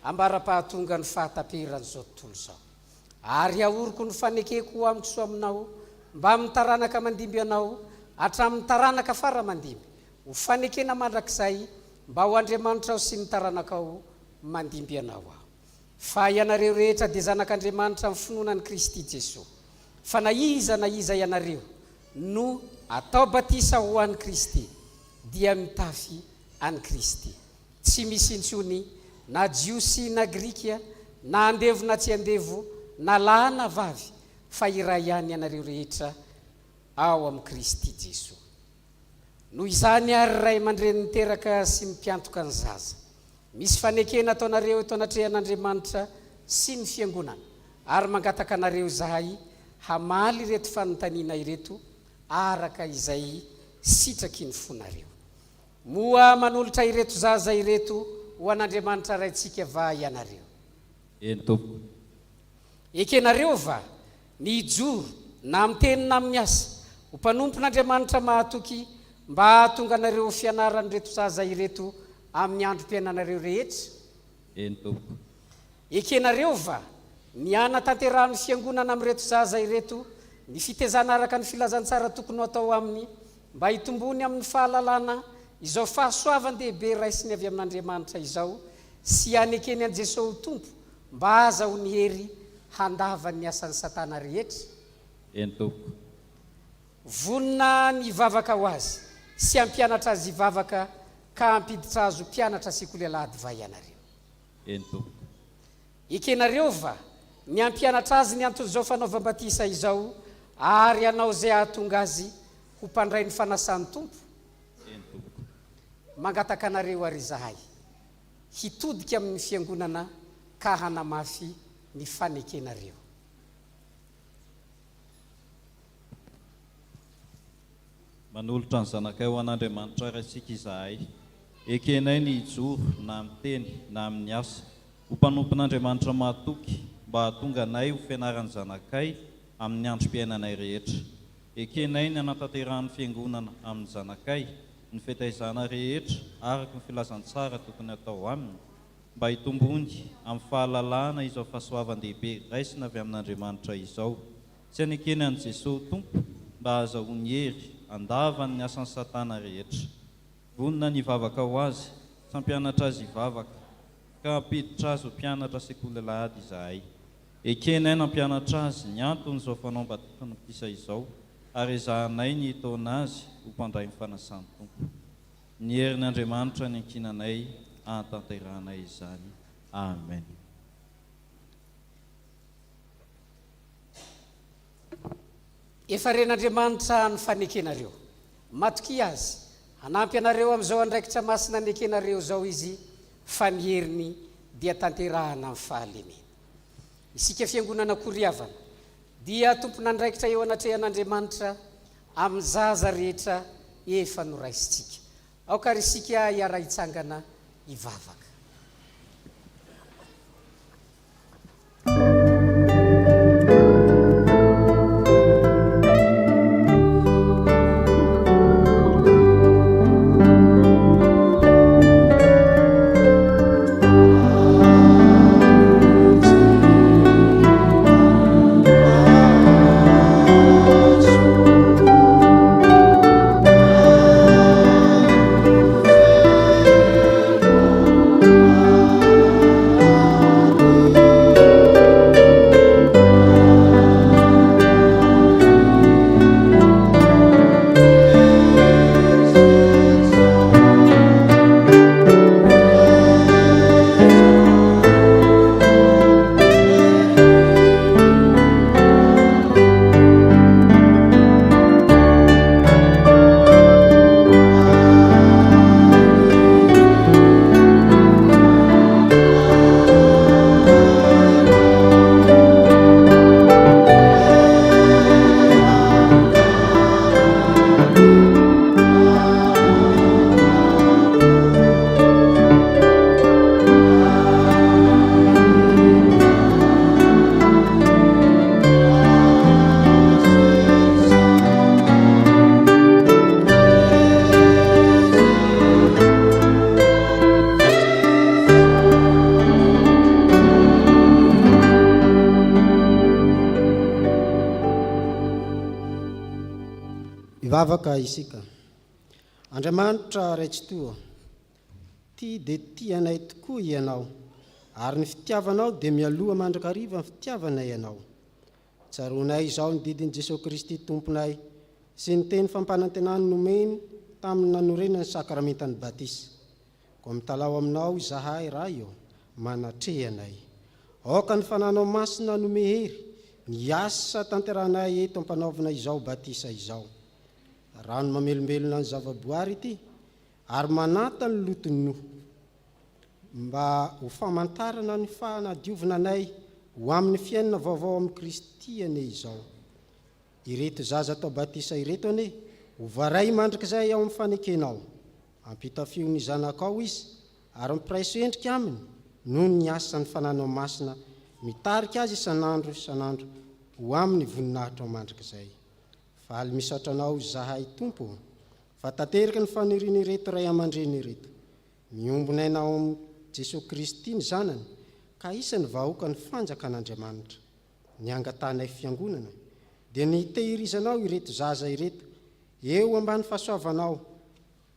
ambara-pahatonga ny fahataperan'izao tontolo izao. Ary haoriko ny fanekeko ho amiko sy ho aminao, mbamin'ny taranaka mandimby anao, hatramin'ny taranaka fara mandimby, ho fanekena mandrakizay, mba ho Andriamanitrao sy ny taranakao mandimby anao Aho. Fa ianareo rehetra dia zanak'Andriamanitra amin'ny finoana an'i Kristy Jesoa. Fa na iza na iza ianareo no atao batisa ho an'i Kristy, dia mitafy an'i Kristy. Tsy misy intsony na Jiosy na Grika, na andevo na tsy andevo, na lahy na vavy, fa iray ihany ianareo rehetra ao amin'i Kristy Jesoa. Noho izany àry ray aman-dreny niteraka sy ny mpiantoka ny zaza, misy fanekena ataonareo eto anatrehan'Andriamanitra sy ny Fiangonana, ary mangataka anareo izahay hamaly ireto fanontaniana ireto araka izay sitraky ny fonareo. Moa manolotra ireto zaza ireto ho an'Andriamanitra Raintsika va ianareo? Eny tompoko. Ekenareo va ny hijoro na amin'ny teny na amin'ny asa, ho mpanompon'Andriamanitra mahatoky mba hahatonga anareo ho fianaran'ireto zaza ireto amin'ny androm-piainanareo rehetra? Eny tompoko. Ekenareo va ny hanatanterahan'ny Fiangonana amin'ireto zaza ireto ny fitezana araka ny filazantsara tokony ho atao aminy? Mba hitomboany amin'ny fahalalana izao fahasoavan-dehibe raisiny avy amin'Andriamanitra izao sy hanekeny an'i Jesoa ho Tompo mba hahazahoany hery handava ny asan'i Satana rehetra? Eny tompoko. Vonona ny hivavaka ho azy sy hampianatra azy hivavaka ka hampiditra azy ho mpianatra sekoly alahady va ianareo? Eny tompoko. Ekenareo va ny hampianatra azy ny anton'izao fanaovam-batisa izao ary hanao izay hahatonga azy ho mpandray ny fanasan'ny Tompo? Eny tompoko. Mangataka anareo àry izahay hitodika amin'ny Fiangonana ka hanamafy ny fanekenareo. Manolotra ny zanakay ho an'Andriamanitra Raintsika izahay. Ekenay ny hijoro na amin'ny teny na amin'ny asa, ho mpanompon'Andriamanitra mahatoky, mba hahatonga anay ho fianaran'ny zanakay amin'ny androm-piainanay rehetra. Ekenay ny hanatanterahan'ny Fiangonana amin'ny zanakay ny fitaizana rehetra araka ny filazantsara tokony hatao aminy, mba hitombony amin'ny fahalalana izao fahasoavan-dehibe raisina avy amin'Andriamanitra izao. Tsy hanekeny an'i Jesoa ho Tompo mba hahazahoany hery handavany ny asan'i Satana rehetra. Vonona ny hivavaka ho azy sy hampianatra azy hivavaka, ka hampiditra azy ho mpianatra sekoly alahady izahay. Ekenay nampianatra azy ny anton'izao fanaovam-batisa izao ary ezahanay ny hitaona azy ho mpandray ny fanasan'ny Tompo. Ny herin' Andriamanitra niankinanay hahatanterahanay izany. Amen. Efa ren'Andriamanitra ny fanekenareo. Matokia Azy. Hanampy anareo amin'izao andraikitra masina nekenareo izao Izy, fa ny heriny dia tanterahana amin'ny fahalemena. Isika Fiangonana koa ry havana, dia tompon'andraikitra eo anatrehan'Andriamanitra amin'ny zaza rehetra efa noraisintsika. Aoka àry isika hiara-hitsangana hivavaka. Hivavaka isika. Andriamanitra Ray Tsitoha, tia dia tia anay tokoa Ianao, ary ny fitiavanao dia mialoha mandrakariva ny fitiavanay Anao. Tsaroanay izao ny didin'i Jesoa Kristy Tomponay sy ny teny fampanantenany nomeny tamin'ny nanorenany ny sakramentan'ny batisa. Koa mitalaho aminao izahay, Ray ô, manatreha anay. Aoka ny Fananao Masina hanome hery ny asa tanterahanay eto am-panaovana izao batisa izao. Rano mamelombelona ny zavaboary ity ary mananta ny loton'ny noho. Mba ho famantarana ny fanadiovana anay ho amin'ny fiainana vaovao amin'i Kristy anie izao. Ireto zaza atao batisa ireto anie ho varay mandrakizay ao amin'ny fanekenao. Ampitafio ny zanakao izy ary ampiraiso endrika aminy noho ny asan'ny Fananao Masina mitarika azy isan'andro isan'andro ho amin'ny voninahitrao mandrakizay. Faly misaotra Anao izahay Tompo ô, fa tanteraka ny fanirian'ireto ray aman-dreny ireto. Miombon'aina ao amin'i Jesoa Kristy ny zanany ka isan'ny vahoakan'ny fanjakan'Andriamanitra. Ny angatahanay Fiangonana dia ny hitehirizanao ireto zaza ireto. Eo ambany fahasoavanao,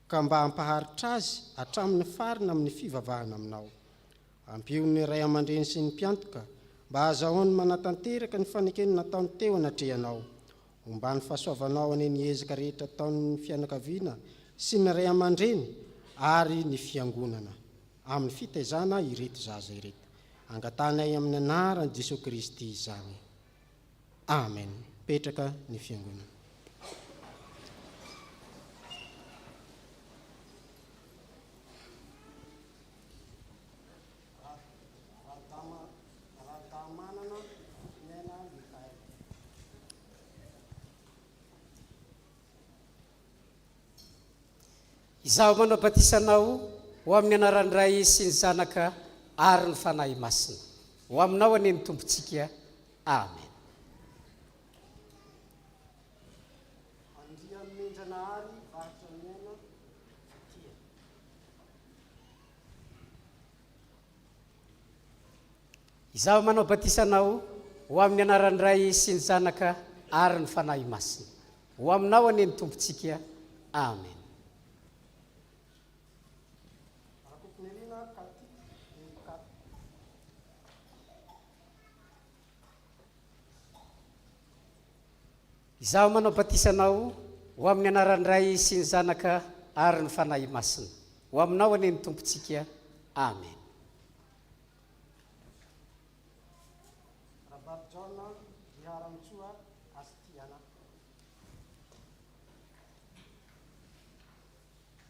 ka mba hampaharitra azy hatramin'ny farina amin'ny fivavahana aminao. Ampio ny ray aman-dreny sy ny mpiantoka mba hahazahoany manatanteraka ny fanekeny nataony teo anatrehanao. Omban'ny fahasoavanao anie ny ezaka rehetra ataon'ny fianakaviana sy ny ray aman-dreny ary ny fiangonana amin'ny fitaizana ireto zaza ireto. Angatahanay amin'ny anaran'i Jesoa Kristy izany. Amen. Mipetraka ny fiangonana. Radamanana Niaina Michaël. Izaho manao batisa anao ho amin'ny anaran'ny Ray sy ny Zanaka ary ny Fanahy Masina. Ho aminao anie ny Tompontsika. Amen. Andrianomenjanahary Varotra Niaina Fitia. Izaho manao batisa anao ho amin'ny anaran'ny Ray sy ny Zanaka ary ny Fanahy Masina. Ho aminao anie ny Tompontsika. Amen. Rakotonirina Cathy Mikael. Izaho manao batisa anao ho amin'ny anaran'ny Ray sy ny Zanaka ary ny Fanahy Masina. Ho aminao anie ny Tompontsika. Amen. Rabarijaona Riharantsoa Astiana.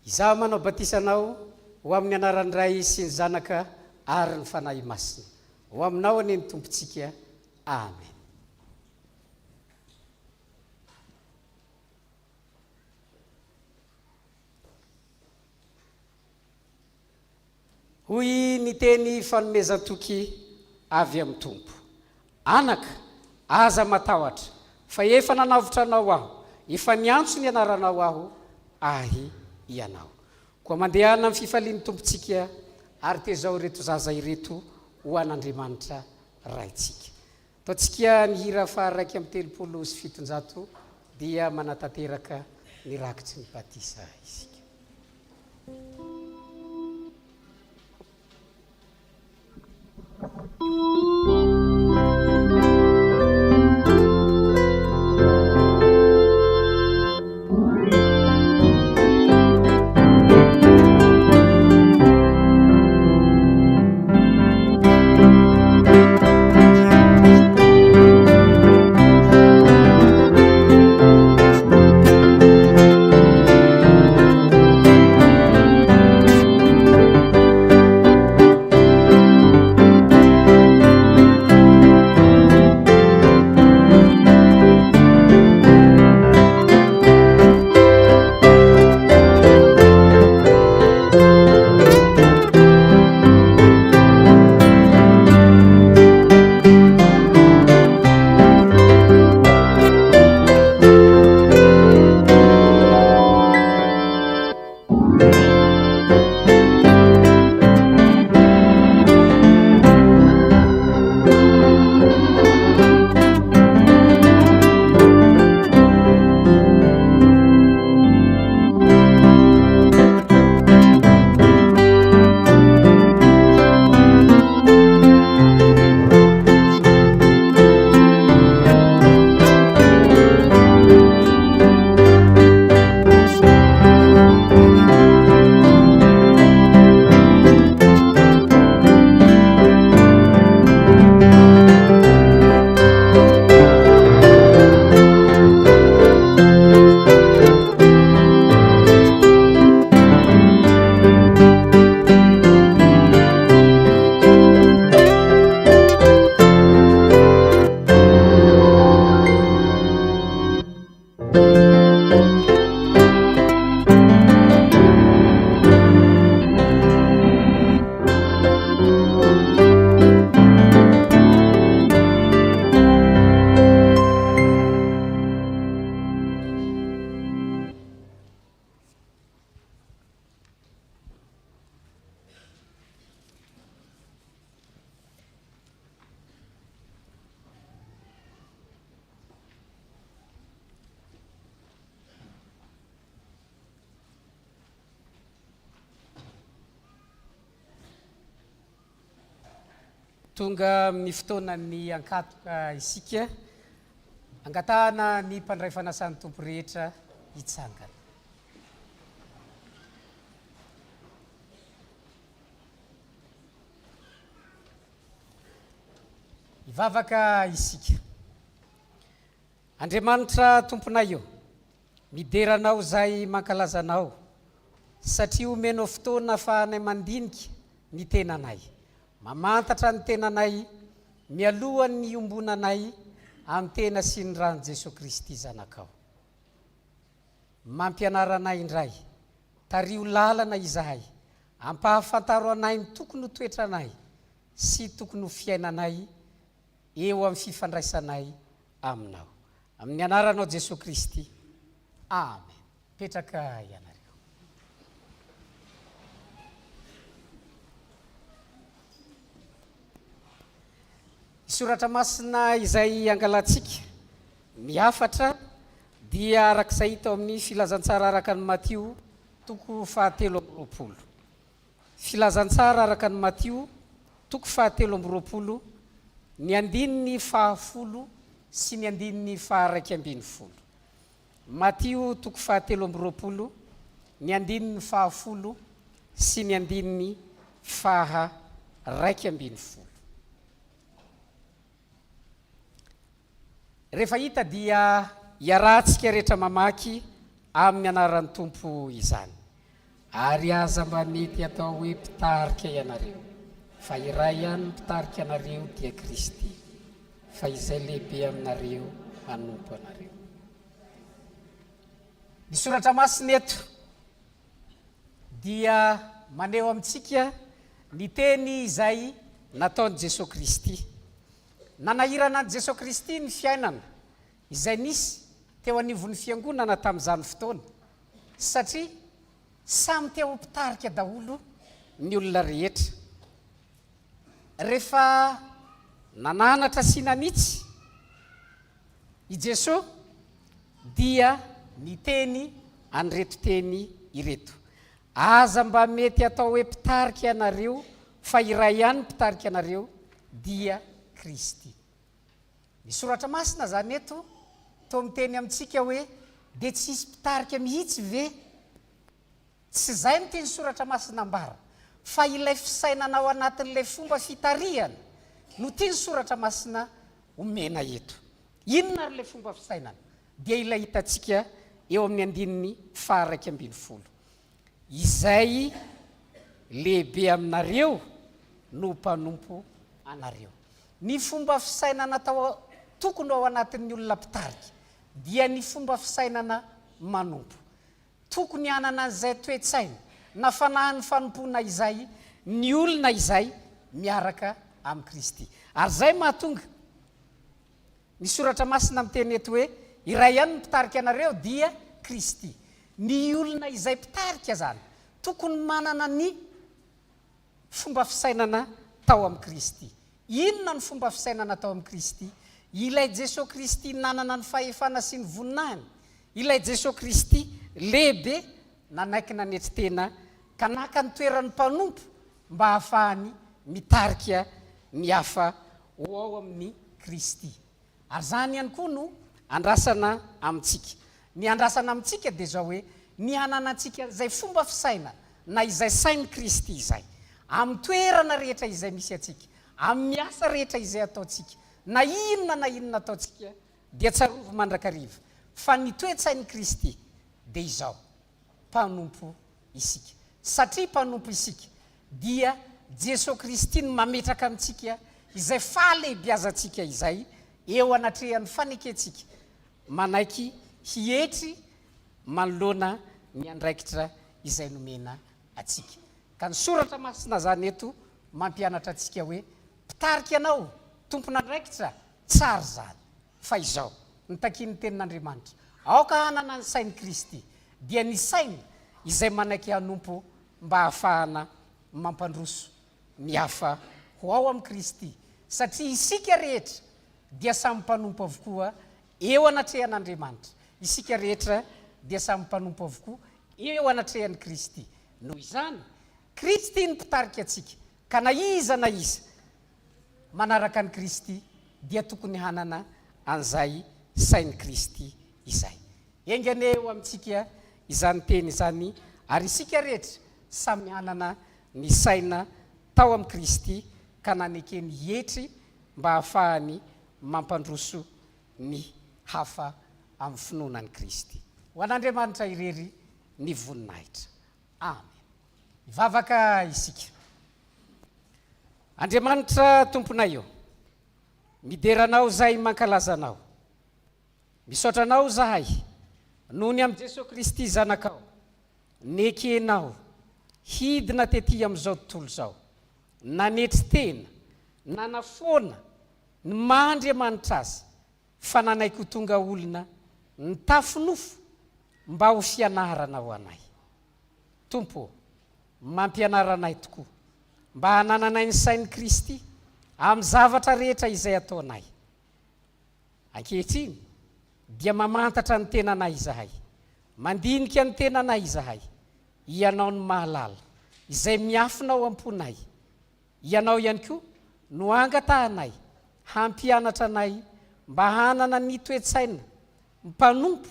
Izaho manao batisa anao ho amin'ny anaran'ny Ray sy ny Zanaka ary ny Fanahy Masina. Ho aminao anie ny Tompontsika. Amen. Hoy ny teny fanomezan-toky avy amin'ny Tompo, Anaka, aza matahotra, fa efa nanavotra anao Aho, efa niantso ny anaranao Aho, Ahy ianao. Koa mandehana amin'ny fifalian'ny Tompontsika, ary tezao ireto zaza ireto ho an'Andriamanitra Raintsika. Ataontsika ny hira faha 731 dia manatanteraka ny rakitry ny batisa isika. Tonga amin'ny fotoanan'ny ankatoka isika. Angatahana ny mpandray fanasan'ny Tompo rehetra hitsangana. Hivavaka isika. Andriamanitra Tomponay ô, midera Anao izahay mankalaza Anao satria omenao fotoana afahanay mandinika ny tenanay, mamantatra ny tenanay mialohan'ny hiombonanay amin'ny tena sy ny ran'i Jesoa Kristy Zanakao. Mampianara anay indray, tariho lalana izahay, ampahafantaro anay ny tokony ho toetranay sy tokony ho fiainanay eo amin'ny fifandraisanay Aminao. Amin'ny anaranao Jesoa Kristy. Amen. Petraka ianareo. Ny soratra masina izay angalantsika ny hafatra dia araka izay hita ao amin'ny filazantsara araka an'i Matio toko fahatelo amby 20. Filazantsara araka an'i Matio, toko fahatelo 23, ny andininy fahafolo sy ny andininy faharaika 11. Matio toko fahatelo 23, ny andininy fahafolo sy ny andininy faha 11. Rehefa hita dia iarahantsika rehetra mamaky amin'ny anaran'ny Tompo izany. Ary aza mba mety atao hoe mpitarika ianareo, fa iray ihany ny mpitarika anareo dia Kristy, fa izay lehibe aminareo hanompo anareo. Ny soratra masina eto dia maneho amintsika ny teny izay nataon'i Jesoa Kristy. Nanahirana an'i Jesoa Kristy ny fiainana izay nisy teo anivon'ny fiangonana tamin'izany fotoana, satria samy te ho mpitarika daholo ny olona rehetra. Rehefa nananatra sy nanitsy i Jesoa dia niteny an'ireto teny ireto, Aza mba mety atao hoe mpitarika ianareo fa iray ihany ny mpitarika anareo dia Kristy. Ny soratra masina zany eto toa miteny amintsika hoe dia tsy hisy mpitarika mihitsy ve? Tsy izay no tian'ny soratra masina ambara fa ilay fisainana ao anatin'ilay fomba fitarihana no tian'ny soratra masina omena eto. Inona ary ilay fomba fisainana? Dia ilay hitantsika eo amin'ny andininy faha 11. Izay lehibe aminareo no mpanompo anareo. Ny fomba fisainana tao tokony ho ao anatin'ny olona mpitarika dia ny fomba fisainana manompo. Tokony hanana an'izay toe-tsaina na fanahin'ny fanompoana izay ny olona izay miaraka amin'i Kristy. Ary izay mahatonga Ny Soratra Masina miteny eto hoe, Iray ihany ny mpitarika anareo dia Kristy. Ny olona izay mpitarika izany, tokony manana ny fomba fisainana tao amin'i Kristy. Inona no fomba fisainana tao amin'i Kristy? Ilay Jesoa Kristy nanana ny fahefana sy ny voninahiny, ilay Jesoa Kristy lehibe nanaiky nanetry tena ka naka ny toeran'ny mpanompo mba hahafahany mitarika ny hafa ho ao amin'i Kristy. Ary izany ihany koa no andrasana amintsika. Ny andrasana amintsika dia izao hoe, ny hananantsika an'izay fomba fisainana na izay sain'i Kristy izay, amin'ny toerana rehetra izay misy antsika, amin'ny asa rehetra izay ataontsika, na inona na inona ataontsika, dia tsarovy mandrakariva fa ny toe-tsain'i Kristy dia izao, mpanompo isika. Satria mpanompo isika, dia Jesoa Kristy no mametraka amintsika izay fahalehibiazantsika izay eo anatrehan'ny fanekentsika manaiky hietry manoloana ny andraikitra izay nomena antsika. Ka ny Soratra Masina izany eto mampianatra antsika hoe mpitarika anao, tompon'andraikitra, tsara izany. Fa izao, no takian'ny Tenin'Andriamanitra, Aoka hanana ny sain'i Kristy, dia ny saina izay manaiky hanompo mba hahafahana mampandroso ny hafa ho ao amin'i Kristy, satria isika rehetra dia samy mpanompo avokoa eo anatrehan'Andriamanitra, isika rehetra dia samy mpanompo avokoa eo anatrehan'i Kristy. Noho izany, Kristy no mpitarika antsika, ka na iza na iza. manaraka an'i Kristy dia tokony hanana an'izay sain'i Kristy izay. Enga anie ho amintsika izany teny izany ary isika rehetra samy hanana ny saina tao amin'i Kristy ka nanekeny hietry mba hahafahany mampandroso ny hafa amin'ny finoana an'i Kristy. Ho an'Andriamanitra irery ny voninahitra. Amen. Hivavaka isika. Andriamanitra Tomponay ô, midera Anao izahay mankalaza Anao. Misaotra Anao izahay noho ny amin'i Jesoa Kristy Zanakao, nekenao hidina tety amin'izao tontolo izao, nanetry tena, nanafoana ny maha Andriamanitra Azy, fa nanaiky ho tonga olona nitafy nofo mba ho fianarana ho anay. Tompo ô, mampianara anay tokoa mba hanananay ny sain'i Kristy amin'ny zavatra rehetra izay ataonay. Ankehitriny dia mamantatra ny tenanay izahay, mandinika ny tenanay izahay, Ianao no mahalala izay miafina ao am-ponay. Ianao ihany koa no angatahanay hampianatra anay mba hanana ny toe-tsaina mpanompo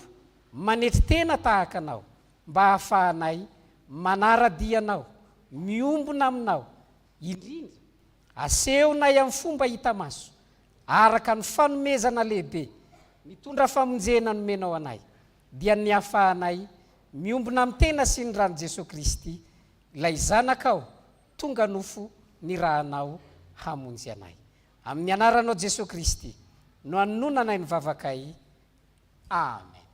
manetry tena tahaka Anao mba hahafahanay manara-dia Anao, miombona Aminao, indrindra asehonay amin'ny fomba hita maso araka ny fanomezana lehibe mitondra famonjena nomenao anay, dia ny hahafahanay miombona amin'ny tena sy ny ran'i Jesoa Kristy, ilay Zanakao tonga nofo nirahanao hamonjy anay. Amin'ny anaranao Jesoa Kristy no anononanay ny vavakay. Amen.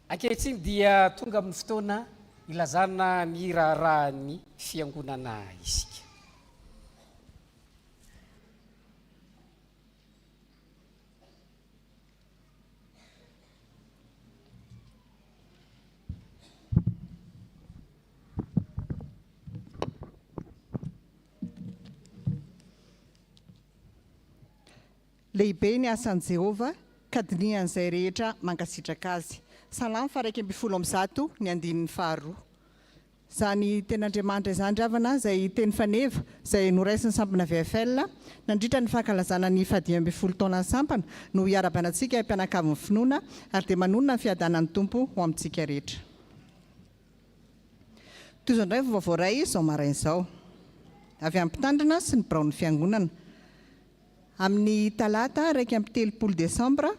Ankehitriny dia tonga amin'ny fotoana ilazana ny raharahan'ny fiangonana isika. Lehibe ny asan'i Jehovah, ka dinihan'izay rehetra mankasitraka azy. Salamo faha-111, ny andininy faharoa. Izany Tenin'Andriamanitra izany ry havana, izay teny faneva, izay noraisin'ny sampana VFL, nandritra ny fankalazana ny fahadimy ambin'ny folo taonan'ny sampana, no hiarahabana antsika mpianakavin'ny finoana, ary dia manonona ny fiadanan'ny Tompo ho amintsika rehetra. Toy izao indray ny vaovao voaray izao maraina izao. Avy amin'ny Mpitandrina sy ny biraon'ny Fiangonana. Amin'ny talata 31 desambra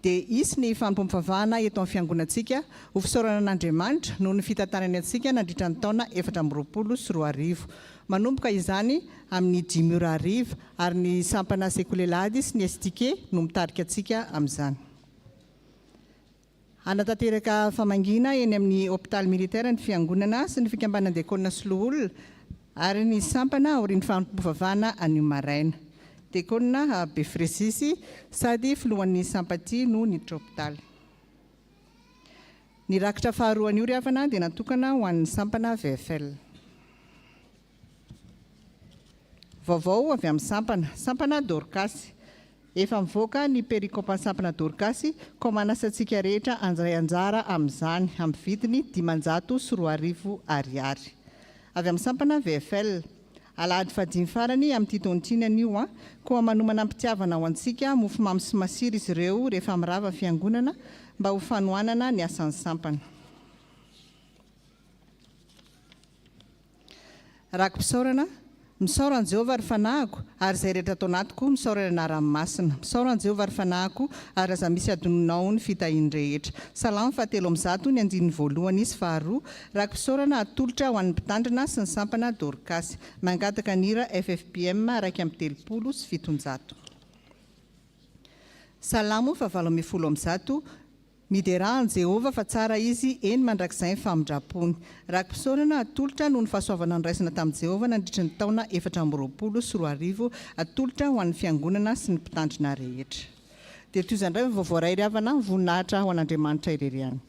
dia hisy ny fanompoam-pivavahana eto amin'ny fiangonantsika ho fisaorana an'Andriamanitra noho ny fitantanany antsika nandritra ny taona 2024. Manomboka izany amin'ny dimy ora hariva ary ny sampana Sekoly Alahady sy ny STK no mitarika antsika amin'izany. Hanatanteraka famangiana eny amin'ny Hopitaly Militaire ny Fiangonana sy ny Fikambanan'ny Diakona sy Loholona ary ny Sampana aorian'ny fanompoam-pivavahana anio maraina. Diakona Befresisy sady filohan'ny Sampati no niditra hopitaly. Ny rakitra faharoa anio ry havana dia natokana ho an'ny Sampana VFL. Vaovao avy amin'ny sampana. Sampana Dorkasy. Efa mivoaka ny perikopan'ny sampana Dorkasy, koa manasa antsika rehetra handray anjara amin'izany, amin'ny vidiny 2500 ariary. Avy amin'ny sampana VFL. Alahady fahadimy farany amin'ity taona ity ny anio an! Koa manomana am-pitiavana ho antsika mofomamy sy masira izy ireo rehefa mirava ny fiangonana mba ho fanohanana ny asan'ny sampana. Raki-pisaorana, Misaora an'i Jehovah, ry fanahiko, ary izay rehetra ato anatiko, misaora ny anarany masina. Misaora an'i Jehovah, ry fanahiko, ary aza misy adinonao ny fitahiany rehetra. Salamo fahatelo amby zato, ny andininy voalohany sy faharoa. Raki-pisaorana atolotra ho an'ny mpitandrina sy ny sampana Dorkasy. Mangataka ny hira FFPM 731. Salamo fahavalo ambin'ny folo amby zato, Miderà an'i Jehovah fa tsara izy, eny mandrakizay ny famindram-pony. Raki-pisaorana atolotra noho ny fahasoavana noraisina tamin'i Jehovah nandritra ny taona 2024, atolotra ho an'ny fiangonana sy ny mpitandrina rehetra. Dia toy izany indray ny vaovao iray ry havana, voninahitra ho an'Andriamanitra irery ihany.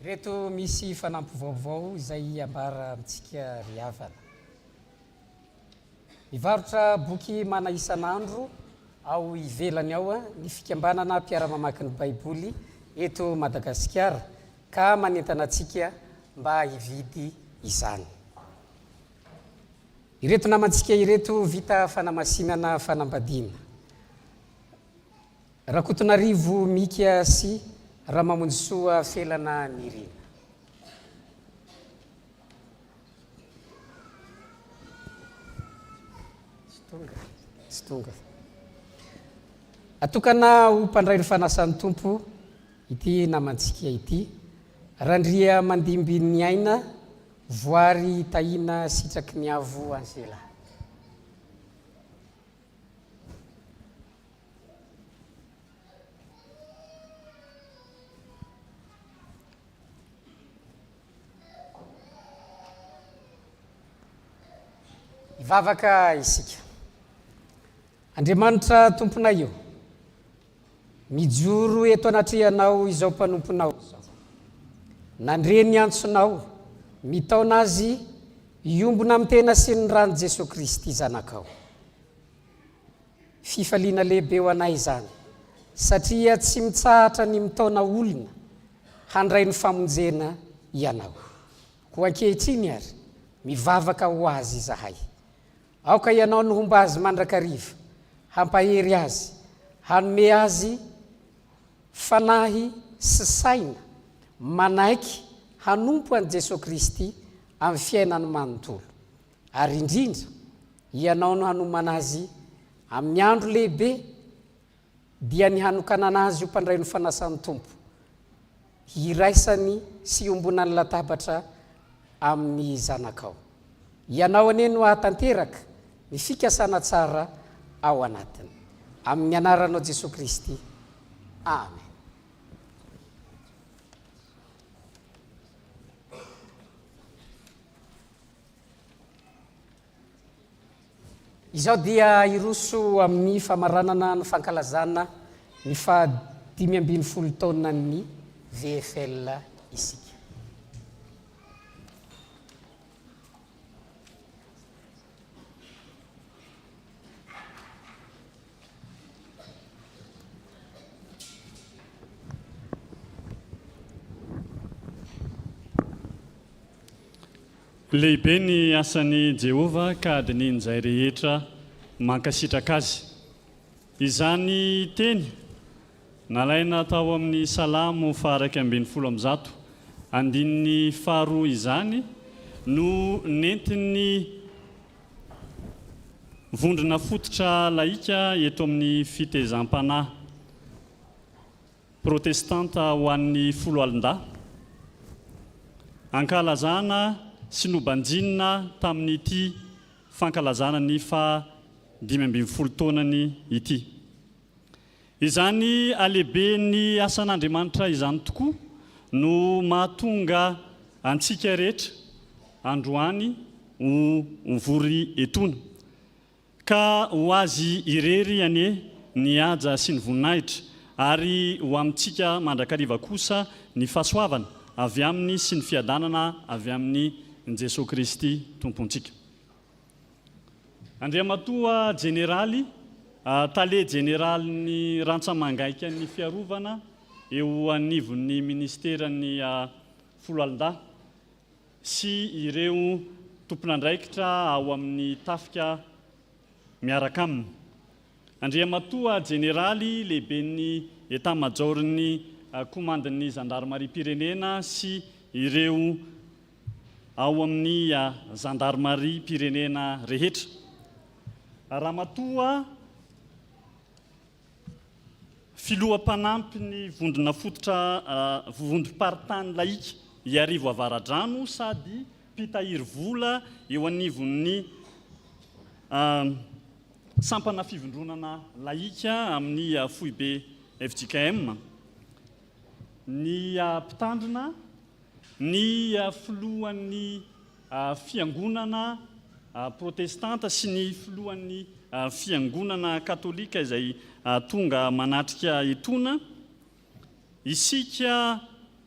Ireto misy fanampy vaovao izay ambara amintsika ry havana. Mivarotra boky mana isan'andro ao ivelany ao ny fikambanana mpiara-mamaky ny Baiboly eto Madagasikara ka manentana antsika mba hividy izany. Ireto namantsika ireto vita fanamasinana fanambadiana. Rakotonarivo Mika sy Ramamonjisoa Felana Nirina. Tsy tonga, tsy tonga. Atokana ho mpandray ny fanasan'ny Tompo ity namantsika ity, Randriamandimby Niaina Voary Tahiana Sitraky ny Avo Angela. Hivavaka isika. Andriamanitra Tomponay ô, mijoro eto anatrehanao izao mpanomponao izao. Nandre ny antsonao, mitaona azy hiombona amin'ny tena sy ny ran'i Jesoa Kristy Zanakao. Fifaliana lehibe ho anay izany, satria tsy mitsahatra ny mitaona olona handray ny famonjena Ianao. Koa ankehitriny àry, mivavaka ho azy izahay. Aoka Ianao no homba azy mandrakariva, hampahery azy, hanome azy fanahy sy saina manaiky hanompo an'i Jesoa Kristy amin'ny fiainany manontolo. Ary indrindra, Ianao no hanomana azy amin'ny andro lehibe, dia ny hanokanana azy ho mpandray ny fanasan'ny Tompo, hiraisany sy hiombonany latabatra amin'ny zanakao. Ianao anie no hahatanteraka ny fikasana tsara ao anatiny. Amin'ny anaranao Jesoa Kristy. Amen. Izao dia hiroso amin'ny famaranana ny fankalazana ny faha 15 taonan'ny VFL isika. Lehibe ny asan'i Jehovah ka adinihin'izay rehetra mankasitraka azy. Izany teny nalaina tao amin'ny Salamo faha-111, andininy faharoa izany no nentin'ny vondrona fototra laika eto amin'ny fitezam-panahy. Protestanta ho an'ny foloalindahy. Ankalazana sy nobanjinina tamin'ity fankalazana ny faha 15 taonany ity. Izany halehiben'ny asan'Andriamanitra izany tokoa no mahatonga antsika rehetra androany ho vory etoana. Ka ho Azy irery anie ny haja sy ny voninahitra, ary ho amintsika mandrakariva kosa ny fahasoavana avy Aminy sy ny fiadanana avy amin'i Jesoa Kristy Tompontsika. Andriamatoa Jeneraly, Tale Jeneralin'ny Rantsamangaikan'ny Fiarovana eo anivon'ny Minisiteran'ny Foloalindahy sy ireo tompon'andraikitra ao amin'ny tafika miaraka aminy. Andriamatoa Jeneraly lehiben'ny Etamajaoron'ny Komandin'ny Zandarimariam-pirenena sy ireo ao amin'ny Zandarimariam-pirenena rehetra. Ramatoa. Filoha mpanampy ny vondrona fototra vondrom-paritany laika Iarivo Avaradrano sady mpitahiry vola eo anivon'ny sampana fivondronana laika amin'ny foibe fjkm, ny mpitandrina, ny filohan'ny Fiangonana protestanta sy ny filohan'ny Fiangonana katolika izay tonga manatrika etoana isika.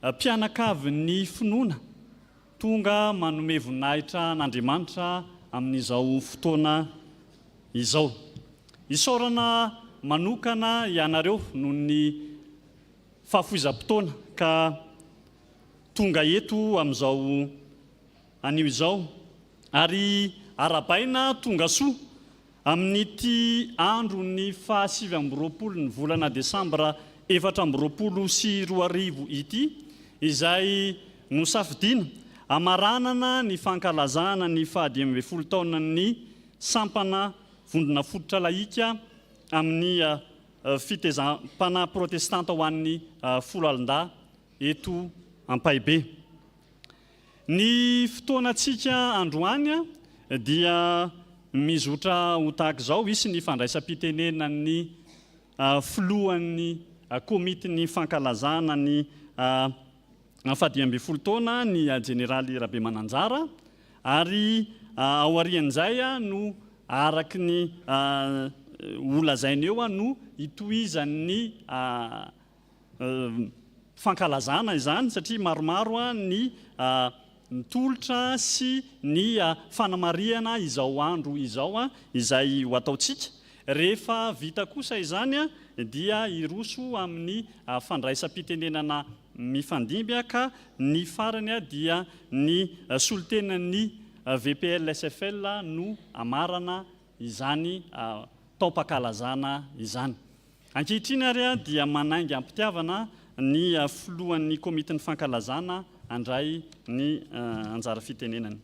mpianakavin'ny finoana tonga manome voninahitra an'Andriamanitra amin'izao fotoana izao. Isaorana manokana ianareo noho ny fahafoizam-potoana ka tonga eto amin'izao anio izao ary arahabaina tonga soa Amin'ity andron'ny faha 29 ny volana desambra 2024 ity, izay nosafidiana hamaranana ny fankalazana ny faha 15 taonan'ny sampana Vondrona Fototra Lahika amin'ny fitezam-panahy protestanta ho an'ny Foloalindahy eto Ampahibe. Ny fotoanantsika androany dia mizotra ho tahaka izao, hisy ny fandraisam-pitenenan'ny filohan'ny komitin'ny fankalazana ny fahadimy ambin'ny folo taona, ny jeneraly Rabemananjara, ary aorian'izay no araka ny holazainy eo no hitohizan'ny fankalazana izany satria maromaro ny ny tolotra sy ny fanamarihana izao andro izao izay ho ataontsika. Rehefa vita kosa izany dia hiroso amin'ny fandraisam-pitenenana mifandimby ka ny farany dia ny solontenan'ny VPLSFL no hamarana izany taom-pankalazana izany. Ankehitriny ary dia manainga am-pitiavana ny filohan'ny komitin'ny fankalazana handray ny anjara fitenenany.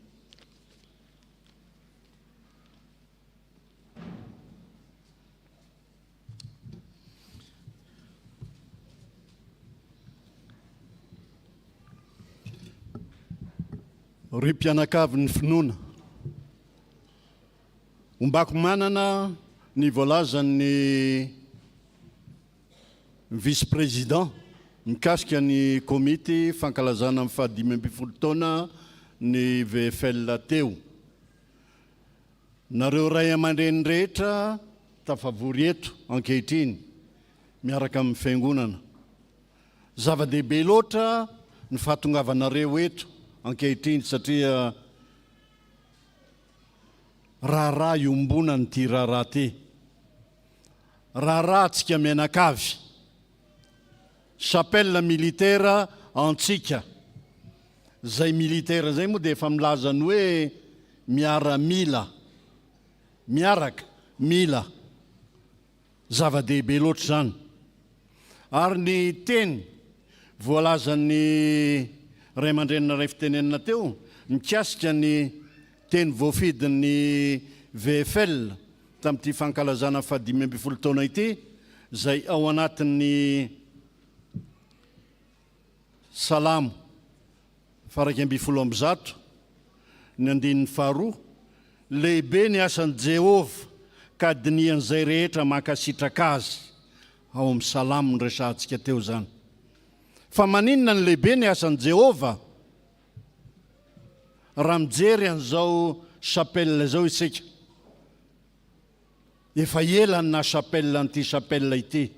Ry mpianakavin'ny finoana, Ombako manana ny voalazan'ny Vice Président mikasika ny komity fankalazana ny faha 15 taona ny VFL teo. Nareo ray aman-dreny rehetra tafavory eto ankehitriny miaraka amin'ny fiangonana. Zava-dehibe loatra ny fahatongavanareo eto ankehitriny satria Raharaha iombonana ity raharaha ity. Raharaha antsika mianakavy. Chapelle militaire antsika. Izay militaire izay moa dia efa milaza ny hoe miaramila. Miaraka, mila. Zava-dehibe loatra izany. Ary ny teny voalazan'ny ray aman-dreny naray fitenenana teo mikasika ny teny voafidin'ny VFL tamin'ity fankalazana fahadimy ambin'ny folo taona ity izay ao anatin'ny Salamo faha-111, ny andininy faharoa, Lehibe ny asan'i Jehovah, ka dinihan'izay rehetra mankasitraka azy. Ao amin'ny Salamo noresahantsika teo izany. Fa maninona no lehibe ny asan'i Jehovah? Raha mijery an'izao chapelle izao isika, efa ela ny naha chapelle an'ity chapelle ity.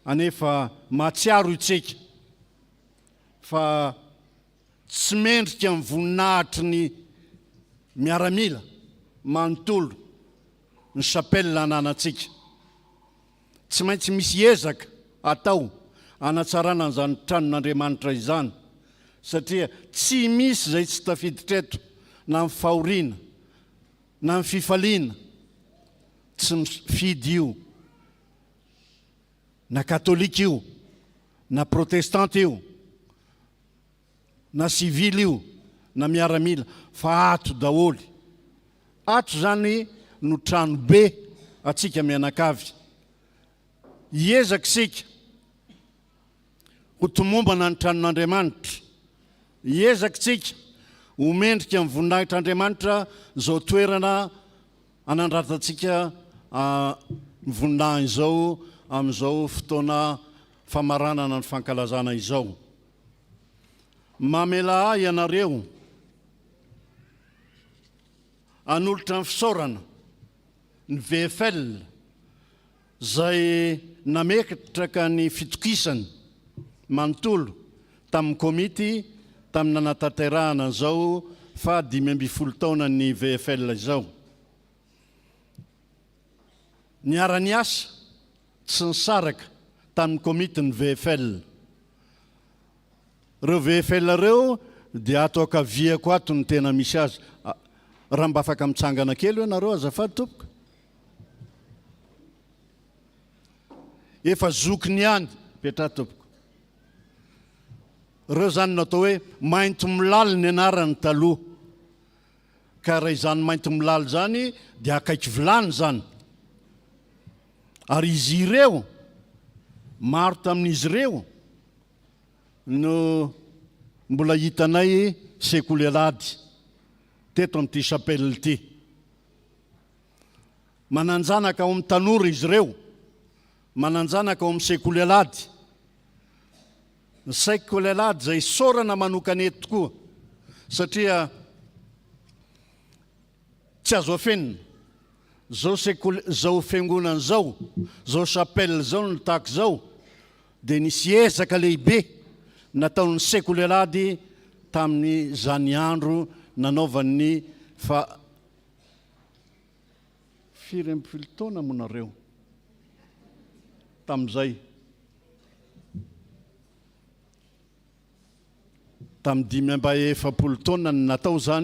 Anefa mahatsiaro itsika fa tsy mendrika ny voninahitry ny miaramila manontolo ny chapelle ananantsika. Tsy maintsy misy ezaka atao hanatsarana an'izany tranon'Andriamanitra izany satria tsy misy izay tsy tafiditra eto na ny fahoriana na ny fifaliana, tsy mifidy io. Na katolika io, na protestanta io, na sivily io, na miaramila, fa ato daholo. Ato izany no tranobe antsika mianakavy. Hiezaka isika ho tomombana ny tranon'Andriamanitra. Hiezaka isika ho mendrika ny voninahitr'Andriamanitra izao toerana Anandratantsika ny voninahiny izao amin'izao fotoana famaranana ny fankalazana izao. Mamelà ahy ianareo hanolotra ny fisaorana ny VFL izay nametraka ny fitokisany. manontolo tamin'ny komity tamin'ny nanatanterahana an'izao faha 15 taonan'ny VFL izao. Niara-niasa tsy nisaraka tamin'ny komitin'ny VFL. Ireo VFL ireo dia ato ankaviako ato no tena misy azy. Raha mba afaka mitsangana kely hoe nareo azafady tompoko. Efa zokiny ihany, petraha tompoko. Ireo izany no atao hoe maintimolaly ny anarany taloha. Ka raha izany maintimolaly izany dia akaiky vilany izany. Ary izy ireo, maro tamin'izy ireo no mbola hitanay sekoly alahady teto amin'ity chapelle ity. Manan-janaka ao amin'ny tanora izy ireo, manan-janaka ao amin'ny sekoly alahady. Ny sekoly alahady izay isaorana manokana eto tokoa satria tsy azo afenina. Izao sekoly, izao fiangonana izao, izao chapelle izao no tahaka izao dia nisy ezaka lehibe nataon'ny sekoly alahady tamin'izany andro nanaovan'ny fa Firy ambifolo taona moa nareo tamin'izay? Tamin'ny 45 taona no natao izany.